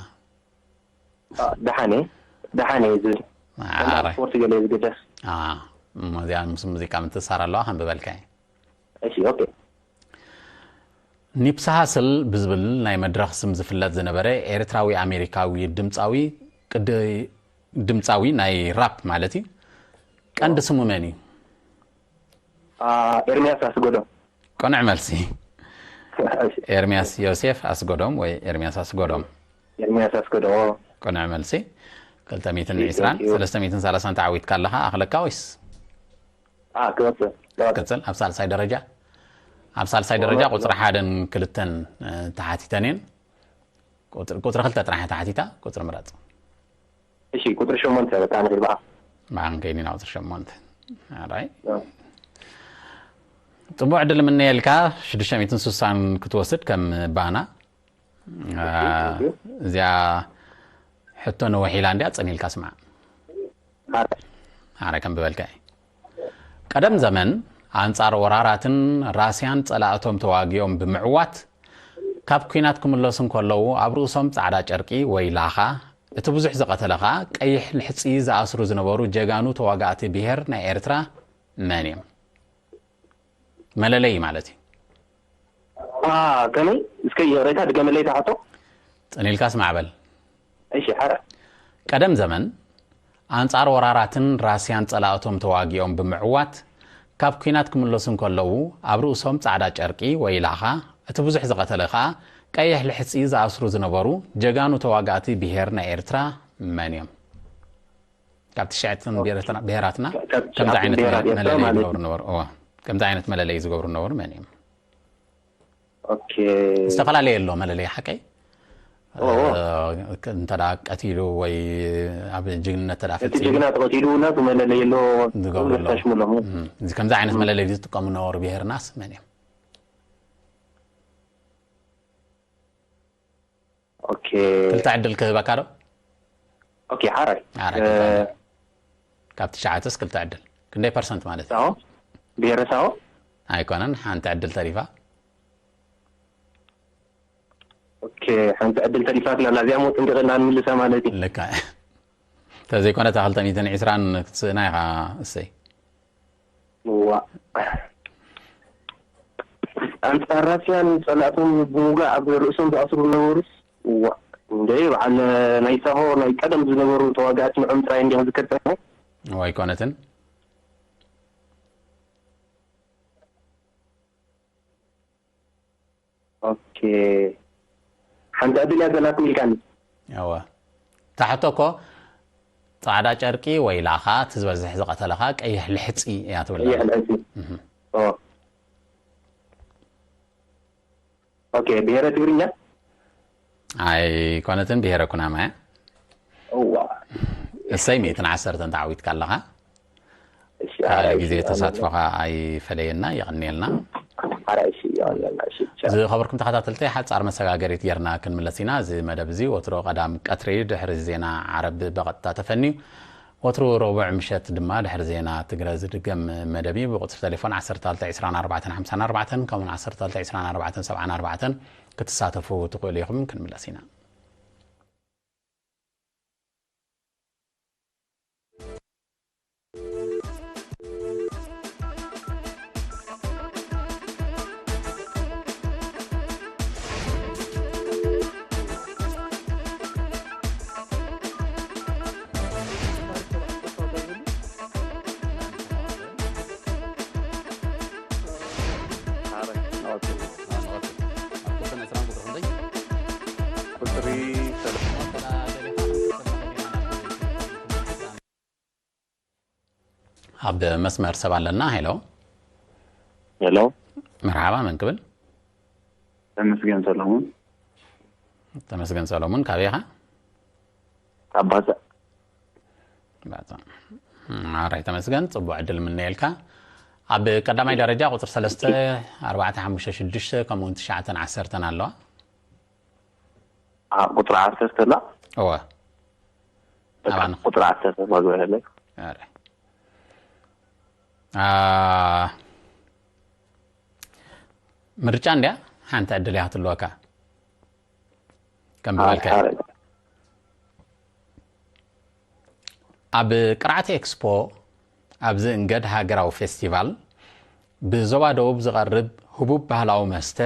አ፣ ደሓነ፣ ደሓነ እዩ ዝብል። ኣራይ። ስፖርት ገለ ዝግደስ። አ፣ እሞ እዚኣ ምስ ሙዚቃ ምትእሳር ኣለዋ፣ ከንብበልካ እየ። እሺ፣ ኦኬ። ኒፕስ ሃስል ብዝብል ናይ መድረኽ ስም ዝፍለጥ ዝነበረ ኤርትራዊ ኣሜሪካዊ ድምፃዊ፣ ቅዲ-፣ ድምፃዊ ናይ ራፕ ማለት እዩ። ቀንዲ ስሙ መን እዩ? አ፣ ኤርሚያስ ኣስገዶም። ቅኑዕ መልሲ። ኤርሚያስ ዮሴፍ ኣስገዶም ወይ ኤርሚያስ ኣስገዶም። ኤርሚያስ ኣስገዶም። ቅኑዕ መልሲ። ክልተ ሚእትን ዕስራን ሰለስተ ሚእትን ሰላሳን ተዓዊትካ ኣለኻ። ኣኽለካ ወይስ? አ፣ ክወጽእ። ክወጽእ። ቅጽል፣ ኣብ ሳልሳይ ደረጃ፣ ኣብ ሳልሳይ ደረጃ ቁጽሪ ሓደን ክልተን፣ እ፣ ተሓቲተን እየን። ቁጽሪ፣ ቁጽሪ ክልተ ጥራሕ እያ ተሓቲታ፣ ቁጽሪ ምረጽ። እሺ፣ ቁጽሪ ሸሞንተ በቃ ንኺድ በዓ። ብዓን ከይኒ ናብ ቁጽሪ ሸሞንተ። ኣራይ። አ። ጽቡቕ ዕድል ምነየልካ፣ ሽዱሽተ ሚእትን ስሳን ክትወስድ ከም ባና። አ፣ እዚኣ ሕቶ ነዊሕ ኢላ እንድያ፣ ጽን ኢልካ ስማዕ። ኣረ። ኣረ ከም ብበልካ እዩ። ቀደም ዘመን ኣንጻር ወራራትን ራስያን ጸላእቶም ተዋጊኦም ብምዕዋት፣ ካብ ኲናት ክምለሱ እንከለዉ ኣብ ርእሶም ጻዕዳ ጨርቂ ወይ ላኻ፣ እቲ ብዙሕ ዝቐተለ ኸኣ ቀይሕ ልሕጺ ዝኣስሩ ዝነበሩ ጀጋኑ ተዋጋእቲ ብሄር ናይ ኤርትራ መን እዮም? መለለዪ ማለት እዩ። አ፣ ከመይ? እስከ ይቕሬታ ድገመለይ እታ ሕቶ። ጽን ኢልካ ስማዕ በል። እሺ፣ ሓራ። ቀደም ዘመን ኣንጻር ወራራትን ራስያን ጸላእቶም ተዋጊኦም ብምዕዋት፣ ካብ ኲናት ክምለሱ እንከለዉ ኣብ ርእሶም ጻዕዳ ጨርቂ ወይ ላኻ፣ እቲ ብዙሕ ዝቐተለ ኸኣ ቀይሕ ልሕጺ ዝኣስሩ ዝነበሩ ጀጋኑ ተዋጋእቲ ብሄር ናይ ኤርትራ መን እዮም? ካብ ትሽዓተን ብሄራትና ብሄራትና ካብ ከምዚ ዓይነት ትሽዓተን ብሄራት ኤርትራ መለለይ ማለት ዝገብሩ ነበሩ። እዋ፣ ከምዚ ዓይነት መለለይ ዝገብሩ ነበሩ መን እዮም? ኦኬ። ዝተፈላለየ ኣሎ መለለይ ሓቀይ ኦ፣ ኦ። እ፣ እንተ ደኣ ቀቲሉ ወይ ኣብ ጅግንነት እንተ ደኣ እቲ ፈጺሙ ጅግና ተቐቲሉ እውን ናቱ መለለይ ኣሎ ዝገብሩ ኣለዉ። ተሽሙሎም። እም፣ እዚ ከምዚ ዓይነት መለለይ ዝጥቀሙ ነበሩ ብሄርናስ መን እዮም? ኦኬ። ክልተ ዕድል ክህበካ ዶ? ኦኬ፣ ሓራይ። ሓራይ እ፣ ክልተ ዕድል። ካብ ትሽዓተስ ክልተ ዕድል። ክንደይ ፐርሰንት ማለት እዩ? ሳሆ? ብሄረ ሳሆ? ኣይኮነን፣ ሓንቲ ዕድል ተሪፋ። ኦኬ፣ ሓንቲ ዕድል ተሪፋትና ኣላ። እዚኣ ሞ ጥንቅቕና ንምልሳ ማለት እዩ። ልካ። እንተዘይኮነ እታ ክልተ ሚእትን ዕስራን ክትስእና ኢኻ። እሰይ። ዋ። ኣንጻር ራስያን ጸላእቶም ብምውጋእ ኣብ ርእሶም ዝኣስሩ ነበሩስ? ዋ። እንደ በዓል ናይ ሳሆ ናይ ቀደም ዝነበሩ ተዋጋእቲ ንዖም ጥራይ እንዲኻ ዝከተል። እዋ ኣይኮነትን። ኦኬ። ሓንቲ ዕድል እያ ዘላትኒ ኢልካኒ። እዋ። እታ ሕቶ እኮ ጻዕዳ ጨርቂ ወይ ላኻ፣ እቲ ዝበዝሕ ዝቐተለኻ ቀይሕ ልሕጺ እያ ትብል ቀይሕ ዘላ። ልሕጺ። እህ። ኦ። ኦኬ፣ ብሄረ ትግርኛ? ኣይኮነትን፣ ብሄረ ኩናማ እያ። እዋ። እሰይ፣ ሚእትን ዓሰርተን ተዓዊትካ ኣለኻ። እሺ፣ ካብ ሓራይ፣ ግዜ እሺ፣ ተሳትፎኻ ኣይፈለየና፣ የቐንየልና። ሓራይ፣ እሺ፣ የቐንየልና፣ እሺ፣ ቻው። ዝኸበርኩም ተኸታተልቲ፣ ሓጻር መሰጋገሪት ጌርና ክንምለስ ኢና። እዚ መደብ እዚ ወትሩ ቀዳም ቀትሪ ድሕሪ ዜና ዓረብ ብቐጥታ ተፈንዩ፣ ወትሩ ረቡዕ ምሸት ድማ ድሕሪ ዜና ትግረ ዝድገም መደብ እዩ። ብቁጽሪ ቴሌፎን ዓሰርተ ክልተ ዕስራን ኣርባዕተን ሓምሳን ኣርባዕተን ከምኡውን ዓሰርተ ክልተ ዕስራን ኣርባዕተን ሰብዓን ኣርባዕተን ክትሳተፉ ትኽእሉ ኢኹም። ክንምለስ ኢና። ኣብ መስመር ሰብ ኣለና። ሄሎ። ሄሎ። መርሓባ፣ መን ክብል? ተመስገን ሰለሙን። ተመስገን ሰለሙን፣ ካበይ ኢኻ? ካብ ባጽዕ። ባጽዕ። ማራይ ተመስገን፣ ጽቡቕ ዕድል ምነየልካ። ኣብ ቀዳማይ ደረጃ ቁጽሪ ሰለስተ፣ ኣርባዕተ፣ ሓሙሽተ፣ ሽዱሽተ ከምኡ እውን ትሽዓተን ዓሰርተን ኣለዋ። ቁጽሪ ዓሰርተ ኣላ። እወ። በቃ ኣባና። ቁጽሪ ዓሰርተ መግበረለይ። ኣረ። አ፣ ምርጫ እንድያ ሓንቲ ዕድል እያ ክትልወካ። ከም ዝበልካ። ኣብ ቅርዓት ኤክስፖ ኣብ ዝእንገድ ሃገራዊ ፌስቲቫል ብዞባ ደቡብ ዝቐርብ ህቡብ ባህላዊ መስተ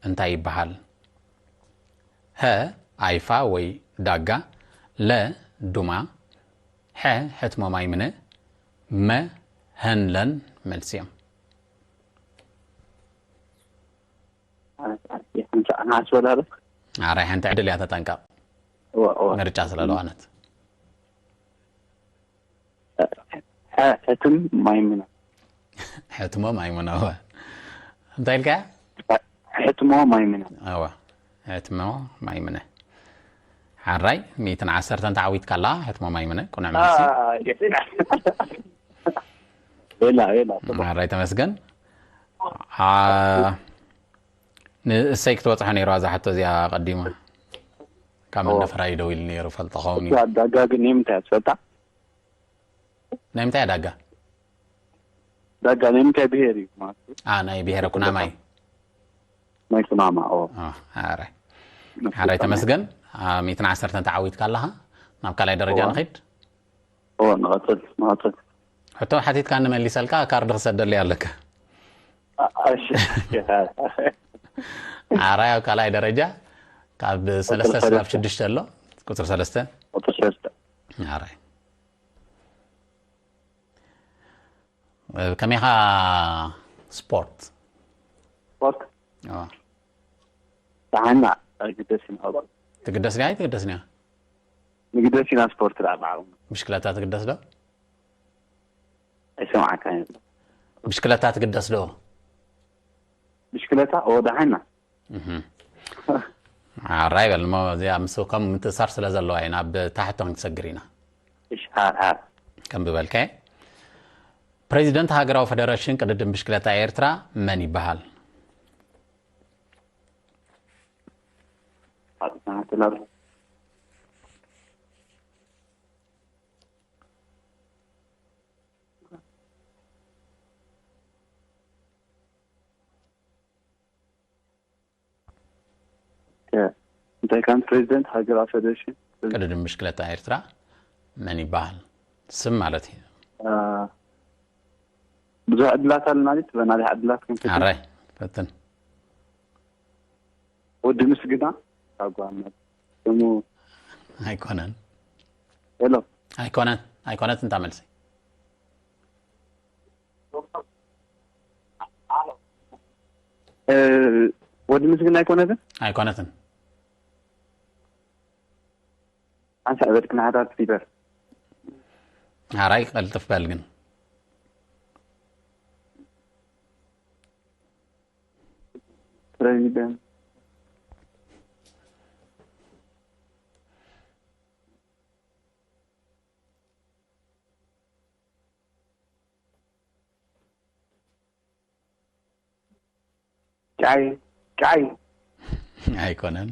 እንታይ ይበሃል? ሀ፣ ኣይፋ ወይ ዳጋ፣ ለ፣ ዱማ፣ ሐ፣ ሕትሞ ማይምነ፣ መ፣ ሀን ለን መልሲ እዮም። ሓስበላ ዶ? ኣራይ ሓንቲ ዕድል እያ ተጠንቀቕ። እወ፣ እወ። ምርጫ ስለ ለዋነት። ሐ፣ ሕትም ማይምነ። ሕትሞ ማይምነ፣ እወ። እንታይ ኢልካ? ሕትሞ ማይምነ። እወ። ሕትሞ ማይምነ። ሓራይ፣ ሚእትን ዓሰርተን ተዓዊትካ ኣላ፣ ሕትሞ ማይምነ፣ ቁኑዕ መልሲ። አ፣ የፊና። ቤላ፣ ቤላ፣ ጽቡቕ። ሓራይ ተመስገን። አ፣ ንእሰይ ክትበጽሖ ነይርዋ እዛ ሕቶ እዚኣ ቀዲማ። ካብ ኦ። መንደፈራ እዩ ደው ኢሉ ነይሩ፣ ፈልጦ ኸውን እዩ። እዛ ዳጋ ግን ንምንታይ እያ ትፈልጣ? ናይ ምንታይ እያ ዳጋ? ዳጋ ናይ ምንታይ ብሄር እዩ ማለት እዩ? ኣ ናይ ብሄረ ኩናማ እዩ። ናይ ኩናማ። ኦ ኦ፣ ሓራይ ሓራይ ተመስገን። ኣብ ሚእትን ዓሰርተን ተዓዊትካ ኣለኻ። ናብ ካልኣይ ደረጃ እዋ። ንኺድ። ኦ ንቐጽል ንቐጽል። ሕቶ ሓቲትካ ንመሊሰልካ፣ ካርድ ክሰደሉ ኣለካ። ኣ- እሺ። ሓራይ ኣብ ካልኣይ ደረጃ ካብ ሰለስተ ሰለስተ። ስጋብ ሽዱሽተ ኣሎ። ቁፅሪ ሰለስተ። ቁፅሪ ሰለስተ። ሓራይ ከመይኻ? ስፖርት ስፖርት ኦ፣ ደሓና ኣይግደስን። ኣብ ትግደስ ዲያ ኣይትግደስን እያ? ንግደስ ኢና ስፖርት ደኣ ብዓቕምና። ብሽክለታ ትግደስ ዶ? ኣይሰምዓካን። ብሽክለታ ትግደስ ዶ? ብሽክለታ ኦ ደሓና። እህም። ሓራይ በል እሞ፣ እዚኣ ምስ ከም ምትእሳር ስለ ዘለዋ ኢና ኣብ ታሕቶ ክንሰግር ኢና። እሺ ሓር ሓር። ከም ዝበልካየ፣ ፕሬዚደንት ሃገራዊ ፌደሬሽን ቅድድም ብሽክለታ ኤርትራ መን ይበሃል? ሓጥና ትላል። እንታይ ከም ፕሬዚደንት ሃገራዊ ፌደሬሽን ቅድድም ብሽክለታ ኤርትራ መን ይበሃል? ስም ማለት እዩ። አ፣ ብዙሕ ዕድላት ኣለና። ዲት በናዲ ዕድላት ክንፍትን። ኣራይ ፈትን። ወዲ ምስግና ካብ ጓና ስሙ ኣይኮነን። ሄሎ ኣይኮነን። ኣይኮነት እንታ መልሲ። እ፣ ወዲ ምስግና ኣይኮነትን። ኣይኮነትን። ሓንሳእ በል ክናሓታት ፊበር። ሓራይ ቀልጥፍ በል ግን። ፕሬዚደንት ጫይ ጫይ ኣይኮነን።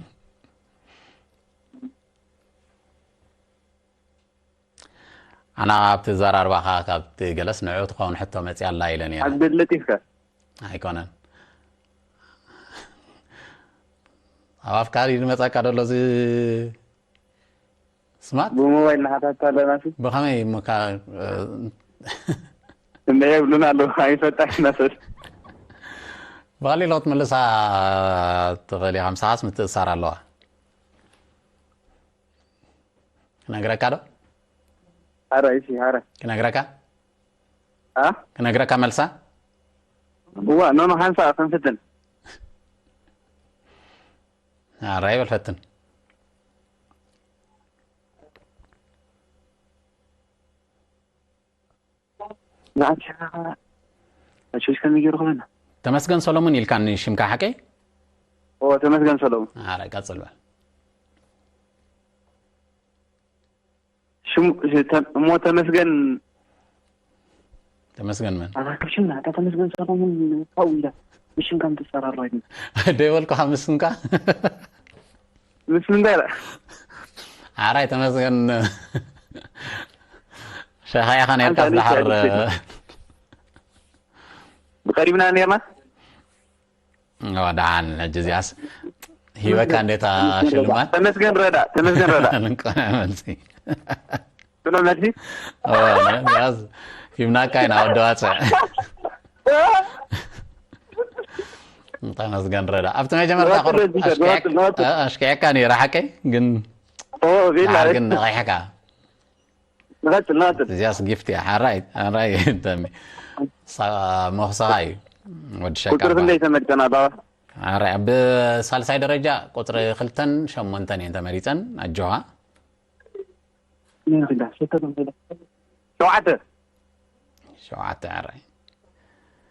ኣና ኣብቲ ዘራርባኻ ካብቲ ገለስ ንዑ ትኸውን ሕቶ መፅያ ኣላ ኢለ ነይረ። ዓብደለጢፍካ ኣይኮነን። ኣብ ኣፍካሪ ዝመፀካ ደሎ እዚ ስማት ብሞባይል ናሓታት ኣለና ሲ ብኸመይ እሞ ካ እንደ የብሉን ኣለዉ ኣይፈጣሽ ናሰል ብቐሊሉ ክትምልሳ ትኽእል ኢኻ። ምሳኻስ ምትእሳር ኣለዋ። ክነግረካ ዶ? ኣረ እሺ ኣረ ክነግረካ ኣ ክነግረካ መልሳ። እዋ ኖኖ ሓንሳ ክንፍትን ኣረ ይበል ፈትን። ንዓት ኣሽሽ ከመይ ገይሩ ክብለና ተመስገን ሰሎሙን ኢልካኒ ሽምካ ሓቀይ? ኦ ተመስገን ሰለሙ ኣረ ቀጽል በል። ሽሙ ተ- እሞ ተመስገን ተመስገን መን? ኣባክሽና እታ ተመስገን ሰለሙን ካብኡ ኢላ ብሽምካ ምትሰራራ ደይበልኩ ካብ ምስምካ ምስ ምንታይ ኢላ ሓራይ ተመስገን ሸኻያኻ ነርካ ኣንታ ዝደሓር ልጅ ብቐሪብና ነርና ወዳን ሕጂ እዚኣስ ሂበካ እንዴታ ሽልማት ተመስገን ረዳ ተመስገን ረዳ እንኳ መልሲ ብሎ መልሲ እዚኣስ ሂብናካ ኢና ወዲ ዋፅዕ ተመስገን ረዳ ኣብቲ መጀመርታ ንቐጽል፣ ንቐጽል፣ ንቐጽል። ኣሽኪዕካ ነይረ ሓቀይ ግን ኦ ቤላ ደሓር ግን ነቒሕካ ንቐጽል ንቐጽል እዚኣስ ጊፍት እያ ሓራይ ሓራይ ተሚ ሳ- ሞኽሳኻ እዩ ወዲ ሸቃ ቁፅሪ ክንደይ ተመርጠና ባባ ሓራይ ኣብ ሳልሳይ ደረጃ ቁፅሪ ክልተን ሸሞንተን እየን ተመሪፀን ኣጆኻ ሸውዓተ ሸውዓተ ሓራይ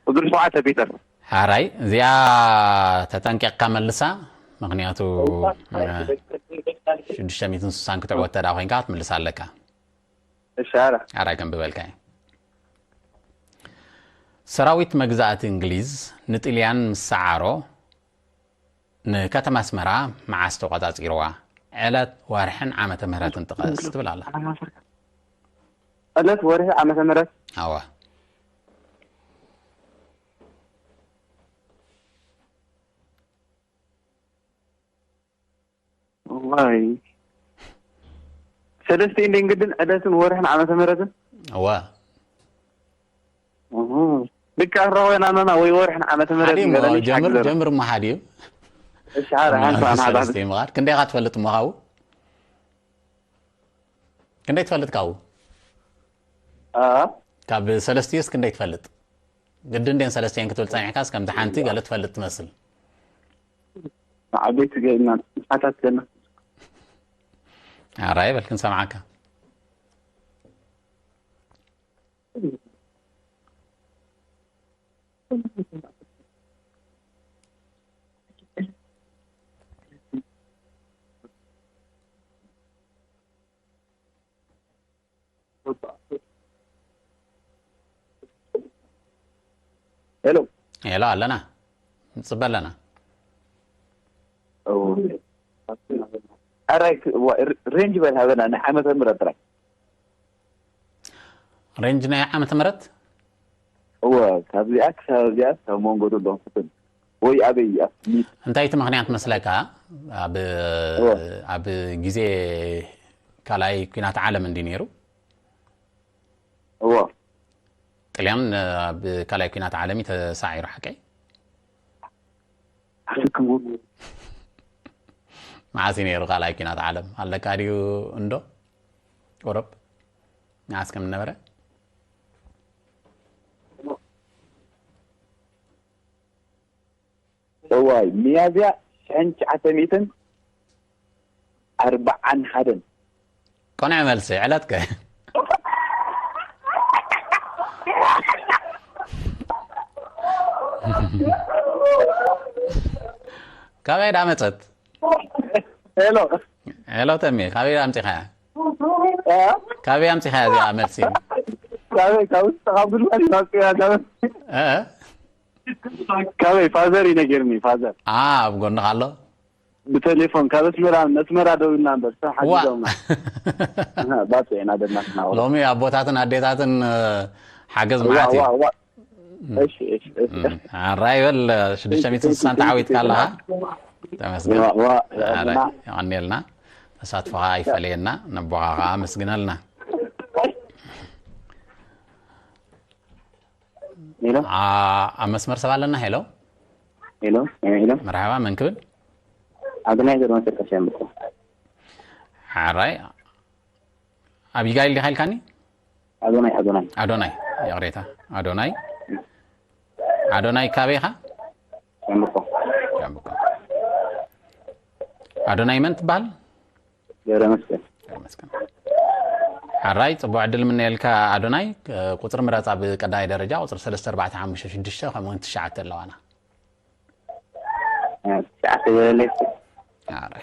ቁፅሪ ሸውዓተ ፒተር ሓራይ እዚኣ ተጠንቂቕካ መልሳ ምክንያቱ ሽዱሽተ ሚእትን ስሳን ክትዕወት ተዳ ኮይንካ ክትምልሳ ኣለካ እሺ ኣረ ኣራይ ከም ብበልካ እዩ ሰራዊት መግዛእቲ እንግሊዝ ንጥልያን ምስ ሰዓሮ ንከተማ ኣስመራ መዓስ ተቆጻጺርዋ ዕለት ወርሕን ዓመተ ምህረትን ጥቀስ ትብል ኣላ ዕለት ወርሒ ዓመተ ምህረት ኣዋ ዋይ፣ ሰለስተ እንዴን ግድን ዕለትን ወርሕን ዓመተ ምህረትን? እወ። እሁ። ልክዕ ራወና ነና ወይ ወርሕን ዓመተ ምህረትን ሓዲም ገለኒ ጀምር ሓግዘና። ጀምር እሞ ሓዲም እሺ፣ ሓደ ሓንሳ ንሓዳት። ሰለስተ ምኻድ ክንደይ ኢኻ ትፈልጥ ምኻቡ? ክንደይ ትፈልጥ ካብኡ? አ ካብ ሰለስቲዩስ ክንደይ ትፈልጥ? ግድን ደን ሰለስቲየን ክትብል ጸኒሕካስ ከምቲ ሓንቲ ገለ ትፈልጥ ትመስል። ዓበይቲ ገና ሓታት ገና። ኣራይ በል ክንሰምዓካ። ሄሎ። ሄሎ ኣለና። ንጽበ ኣለና። ኣራይ ክ-፣ ዋ-፣ ር-፣ ሬንጅ በል ሃበና፣ ናይ ዓመተ ምህረት ጥራይ። ሬንጅ ናይ ዓመተ ምህረት? እወ፣ ካብዚኣ ክሳብ እዚኣ፣ ካብ መንጎ ዘሎ ክፍል ወይ ኣበይ እያ? ሚ-፣ እንታይ እቲ ምኽንያት መስለካ? ኣብ እወ። ኣብ ግዜ ካልኣይ ኲናት ዓለም እንዲ ነይሩ። እወ። ጥልያን ኣብ ካልኣይ ኲናት ዓለም እዩ ተሳዒሩ፣ ሓቀይ? ኣፍክም መዓስ እዩ ነይሩ ካልኣይ ኲናት ዓለም? ኣለካ ድዩ እንዶ? ቁሩብ መዓስ ከም ዝነበረ? እዋይ፣ ሚያዝያ ሽሕን ትሽዓተ ሚእትን ኣርባዓን ሓደን። ቆንዐ መልሲ፣ ዕለት ከ? ካበይ ዳ መጸት? ሄሎ። ሄሎ ተሜ፣ ካበይ ኣምጺኻያ? እ? ካበይ ኣምጺኻያ እዚኣ መልሲ? ካበይ፣ ካብ ውስጥ ካብ ጉድጓድ ይወጽእ እያ፣ ካብ እ? ካበይ ፋዘር ይነገርኒ፣ ፋዘር። ኣ፣ ኣብ ጎንኻ ኣሎ? ብቴሌፎን ካብ ኣስመራ፣ ኣስመራ ደው ኢልና እምበር፣ ሰብ ዋ። ሓጊዞምና። ኣሃ፣ ባጽዕ ኢና ደናትና። ሎሚ ኣቦታትን ኣዴታትን፣ እ፣ ሓገዝ ዋ፣ መዓት እዩ። ዋ፣ ዋ። እሺ፣ እሺ፣ እሺ። እም፣ ኣራይ በል፣ ሽዱሽተ ሚእትን ስሳን ተዓዊትካ ኣለኻ። ተመስገን። ዋ፣ ዋ፣ ኣራይ፣ ዋ። የቐንየልና። ተሳትፎኻ ኣይፈለየና። ነቦኻ ኸዓ ኣመስግነልና። ሄሎ። ኣ፣ ኣብ መስመር ሰብ ኣለና። ሄሎ። ሄሎ፣ ሄሎ። መርሓባ፣ መን ክብል? ኣዶናይ ዘርማን ሰርቀስ እየ ምጽእ። ሓራይ። ኣቢጋይል ዲኻ ኢልካኒ? ኣዶናይ፣ ኣዶናይ። ኣዶናይ፣ ይቕሬታ። ኣዶናይ። ኣዶናይ ካበይ ኢኻ? ሻምብቆ። ሻምብቆ። ኣዶናይ መን ትበሃል? ገብረ መስቀል። ገብረ መስቀል። ሓራይ፣ ጽቡቕ ዕድል ምነየልካ ኣዶናይ። ቁጽሪ ምረጽ ኣብ ቀዳማይ ደረጃ፣ ቁጽሪ ሰለስተ፣ ኣርባዕተ፣ ሓሙሽተ፣ ሽዱሽተ፣ ከምኡ እውን ትሽዓተ ኣለዋና። እ፣ ትሽዓተ ገለለይ። ኣረ።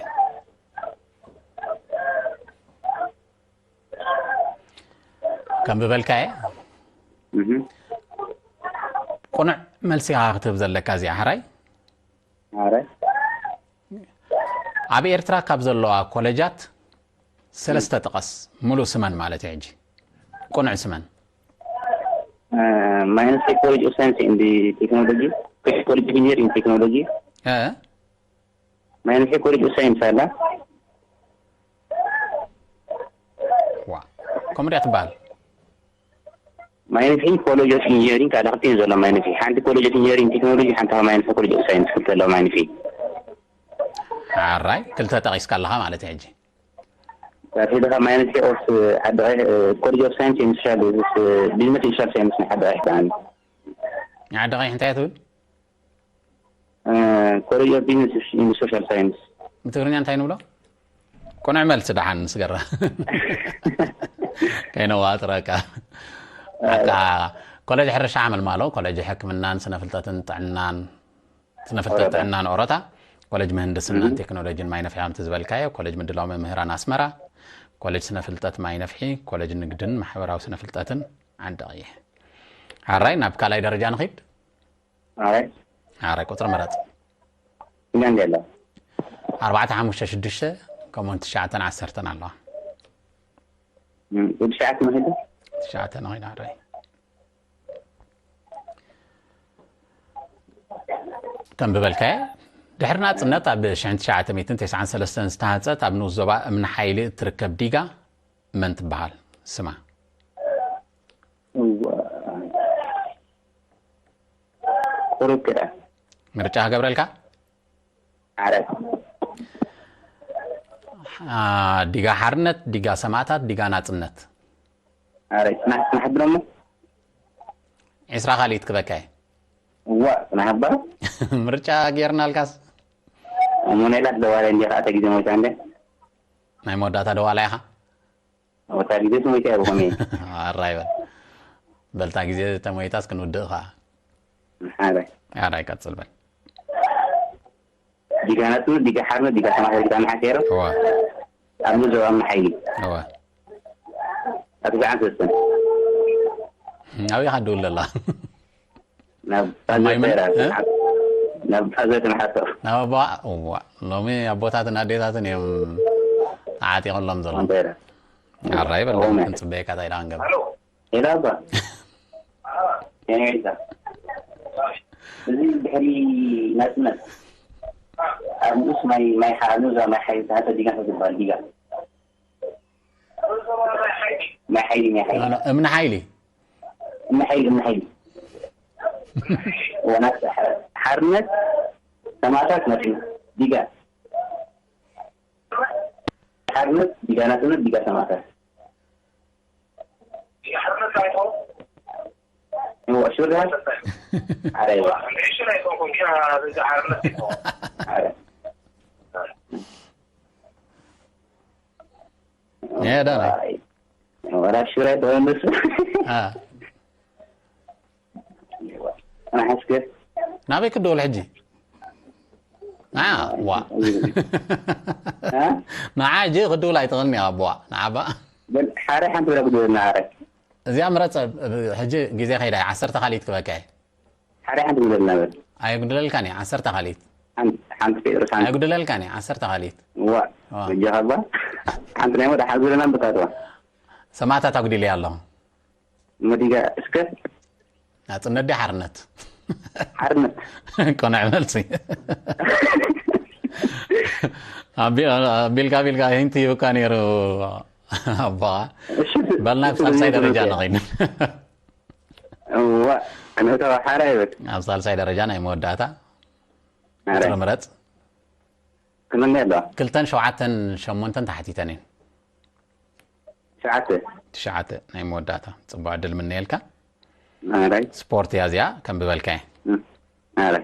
ከም ዝበልካየ፣ እህ። ቁኑዕ መልሲ ኢኻ ክትህብ ዘለካ እዚኣ፣ ሓራይ። ኣረ። ኣብ ኤርትራ ካብ ዘለዋ ኮለጃት ሰለስተ ጥቀስ፣ ሙሉእ ስመን ማለት እዩ ሕጂ። ቁኑዕ ስመን። እ፣ ማይነስሒ ኮሌጅ ኦፍ ሳይንስ ኤንድ ቴክኖሎጂ፣ ኮሌጅ ኦፍ ኢንጂነሪንግ ቴክኖሎጂ። እ? ማይነስሒ ኮሌጅ ኦፍ ሳይንስ ኣላ። ዋ፣ ከምኡ ድያ ትበሃል? ማይነስሒ ኮሌጅ ኦፍ ኢንጂነሪንግ ኣላ፣ ክልቲኤን ዘሎ ማይነስሒ። ሓንቲ ኮሌጅ ኦፍ ኢንጂነሪንግ ቴክኖሎጂ፣ ሓንቲ ከኣ ማይነስሒ ኮሌጅ ኦፍ ሳይንስ፣ ክልተ ኣለዋ ማይነስሒ። ሓራይ፣ ክልተ ጠቒስካ ኣለኻ ማለት እዩ ሕጂ። ዳርፊ ድኻ ማይነስሒ ኦፍ ዓዲ ቀይሕ፣ እ፣ ኮሌጅ ኦፍ ሳይንስ ኤንድ ሶሻል፣ እ፣ ቢዝነስ ኤንድ ሶሻል ሳይንስ ናይ ዓዲ ቀይሕ ከኣ። ንዓዲ ቀይሕ እንታይ እያ ትብል? እ፣ ኮሌጅ ኦፍ ቢዝነስ ኤንድ ሶሻል ሳይንስ። ብትግርኛ እንታይ ንብሎ? ቁኑዕ መልሲ ደሓን ንስገራ። ከይነዋጥረካ። ኣታ ኮሌጅ ሕርሻ ሓመልማሎ፣ ኮሌጅ ሕክምናን ስነ ፍልጠትን ጥዕናን፣ ስነ ፍልጠት ኦሮታ። ጥዕናን ኦሮታ፣ ኮሌጅ ምህንድስናን ቴክኖሎጂን ማይ ነፍሒ ከምቲ ዝበልካዮ፣ ኮሌጅ ምድላው መምህራን ኣስመራ፣ ኮሌጅ ስነ ፍልጠት ማይ ነፍሒ፣ ኮሌጅ ንግድን ማሕበራዊ ስነ ፍልጠትን ዓዲ ቀይሕ። ሓራይ ናብ ካልኣይ ደረጃ ንኺድ። ኣይ፣ ሓራይ ቁጽሪ ምረጽ። ኢላ እንዲ ኣላ። ኣርባዕተ፣ ሓሙሽተ፣ ሽዱሽተ፣ ከምኡውን ትሽዓተን ዓሰርተን ኣለዋ። እም፣ ወዲ ሸዓት መህል። ትሽዓተ ንኺድ ሓራይ። ከም ዝበልካየ፣ ድሕሪ ናጽነት ኣብ ሽሕን ትሽዓተ ሚእትን ተስዓን ሰለስተን ዝተሃንጸት ኣብ ንኡስ ዞባ እምኒ ሓይሊ እትርከብ ዲጋ መን ትበሃል? ስማ። እዋ፣ ቁሩብ ክዳ ምርጫ ክገብረልካ? ዓረት አ፣ ዲጋ ሓርነት፣ ዲጋ ሰማእታት፣ ዲጋ ናጽነት። ዓረት ጽናሕ ጽናሕ ብሎሞ ዒስራ ካልኢት ክበካየ። እዋ ጽናሕ ባ ምርጫ ጌርናልካስ? እሞ ናይ ላት ደዋላይ እንዲ ከኣ ተጊዜ ሞይታ እንደ ናይ መወዳእታ ደዋላ ኢኻ? ወታ ጊዜ ሞይታ እያ ብኸመይ ኣራይ በል። በልታ ግዜ ተሞይታስ ክንውድእ ኸዓ። ሓደ ኣራይ ቀጽል በል። ዲጋ ናጽነት ዲጋ ሓርነት ዲጋ ሰማእታት ዲጋ ንሓሴሮ እዋ ኣብ ንዞባ ሓይሊ እዋ ኣብ ትሽዓን ሰለስተን ኣበይ ኻ ደውል ዘላ? ናብ ማይ ምን? ጣዘራ እ? ናብ ጣዘራ ንሓቶ ናብ ኣቦ እዋ ሎሚ ኣቦታትን ኣዴታትን እዮም ተዓጢቖሎም ዘሎ። ኣንተራ ኣራይ በል እዋ። ክንጽበየካ እንታይ ደኣ ክንገብር? ሄሎ ኣባ ኤኒዌይዛ እዚ ድሕሪ ናጽነት ኣብ ንኡስ ማይ ማይ ሓ ኣብ ንኡዛ ማይ ሓይሊ ተሃተ ዲጋ ትበሃል ዲጋ ማይ ሓይሊ ማይ ሓይሊ ኖ፣ ኖ፣ እምኒ ሓይሊ እምኒ ሓይሊ እምኒ ሓይሊ ወናት ሓርነት ሰማእታት ናጽነት ዲጋ ሓርነት ዲጋ ናጽነት ዲጋ ሰማእታት እዋ ሽወዳ ኣረ እዋ ኣረ ያ ዳና ወላ ሽረ ተወንስ አ ናሓስከ ናበይ ክደውል ሕጂ? አ ዋ ንዓ ሕጂ ክድውል ኣይትኽእልን ኢኻ ኣቦዋ ንዓባ ሓረ ሓንቲ ብላ ክድወልና ኣረ እዚኣ ምረፅ። ሕጂ ግዜ ከይዳ ዓሰርተ ካልኢት ክበካ እየ። ሓደ ሓንቲ ጉደልና በል ኣየጉድለልካን እየ። ዓሰርተ ካልኢት ሓንቲ ጴጥሮስ ሓንቲ ኣየጉድለልካን እየ። ዓሰርተ ካልኢት ዋ ዋ። በጃኻ ባ ሓንቲ ናይ ወደ ሓዚ ዘለና ብታትዋ ሰማእታት ኣጉዲለ ኣለኹ። መዲጋ እስከ ናጽነት ድያ ሓርነት? ሓርነት ቅኑዕ መልሲ። ኣቢ- ኣቢልካ ኣቢልካ ሂንቲ ይብካ ነይሩ ኣቦኻ። እሺ በልና ኣብ ሳልሳይ ደረጃ ንኸይድ። እዋ ኣነተዋ ሓራ ይበል ኣብ ሳልሳይ ደረጃ ናይ መወዳእታ ኣረ ቁጽሪ ምረጽ። ክመን ኣለዋ ክልተን ሸውዓተን ሸሞንተን ተሓቲተን እየን። ሸዓተ ትሽዓተ ናይ መወዳእታ። ጽቡቕ ዕድል ምነየልካ። ኣረ ስፖርት እያ እዚኣ ከም ብበልካ እየ። ኣረ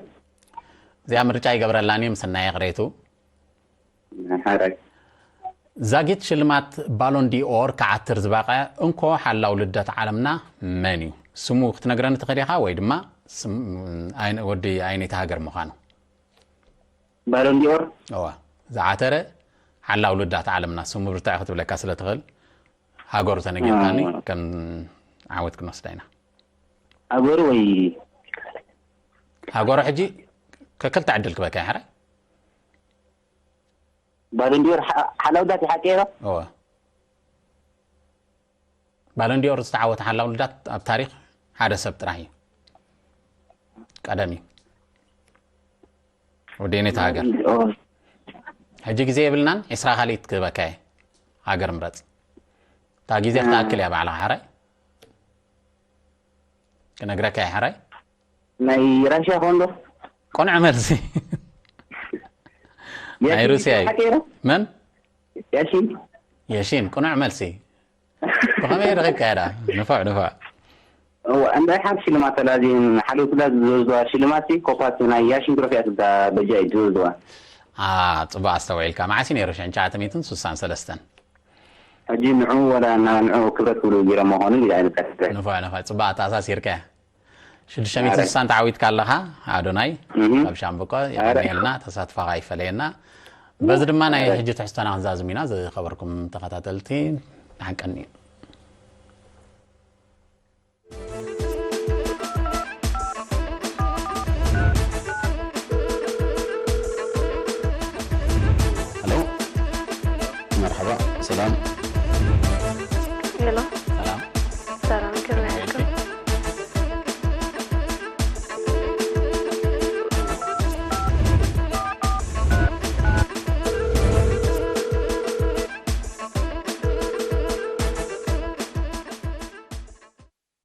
እዚኣ ምርጫ ይገብረላን እዩ። ምስናየ ቅሬቱ ኣረ ዛጊት ሽልማት ባሎን ዲኦር ክዓትር ዝበቐ እንኮ ሓላው ልደት ዓለምና መን እዩ? ስሙ ክትነግረኒ ትኽእል ኢኻ ወይ ድማ ስም- ኣይ- ወዲ ኣይነይቲ ሃገር ምዃኑ? ባሎን ዲኦር እዋ ዝዓተረ ሓላው ልዳት ዓለምና ስሙ ብርታዕ ክትብለካ ስለ ትኽእል ሃገሩ ተነጊርካኒ ኣዎ። ከም ዓወት ክንወስዳ ኢና። ሃገሩ ወይ ሃገሩ ሕጂ ከክልተ ዕድል ክበካ ይሕራይ ባሎን ዲኦር ሓላው ልዳት ይሓቀ ዶ እወ ባሎን ዲኦር ዝተዓወተ ሓላው ልዳት ኣብ ታሪኽ ሓደ ሰብ ጥራሕ እዩ። ቀደም እዩ። ወዲ ነታ ሃገር ሕጂ ግዜ የብልናን። ዒስራ ካልኢት ክህበካ እየ። ሃገር ምረጽ። እታ ግዜ ክትኣክል እያ ባዕልኻ ሕራይ ክነግረካ እየ ሕራይ። ናይ ራሽያ ኮንዶ ቅኑዕ መልሲ። ናይ ሩስያ እዩ። ሓቀ ዶ መን? ያሺን የሺን። ቅኑዕ መልሲ። ብኸመይ ረኺብካ እያ ደኣ? ንፉዕ ንፉዕ። እዋ እንዳ ሓንቲ ሽልማት ተላዚን ሓደ ክላ ዝወስድዋ ሽልማት ሲ ኮፓት ናይ ያሽን ትሮፊ እያ ትብዳ በጃ እዩ ዝወስድዋ አ ጽቡቅ ኣስተውዒልካ። መዓስ እዩ ነይሩ? ሽሕን ትሽዓተ ሚእትን ስሳን ሰለስተን። ሕጂ ንዑ ወላ እና ንዑ ክብረት ክብሉ ገይሮም መኾኑ ኢለ ኣይንጠርጥር ንፉዕ ንፉዕ። ጽቡቅ ኣተኣሳሲርካ። ሽዱሽተ ሚእትን ስሳን ተዓዊትካ ኣለኻ ኣዶናይ። እህ ኣብ ሻምብቆ የቐንየልና። ተሳትፋኻ ይፈለየና። በዚ ድማ ናይ ሕጂ ትሕዝቶና ክንዛዝም ኢና። ዝኸበርኩም ተኸታተልቲ ንሓቀኒ ሄሎ መርሓባ ሰላም ሄሎ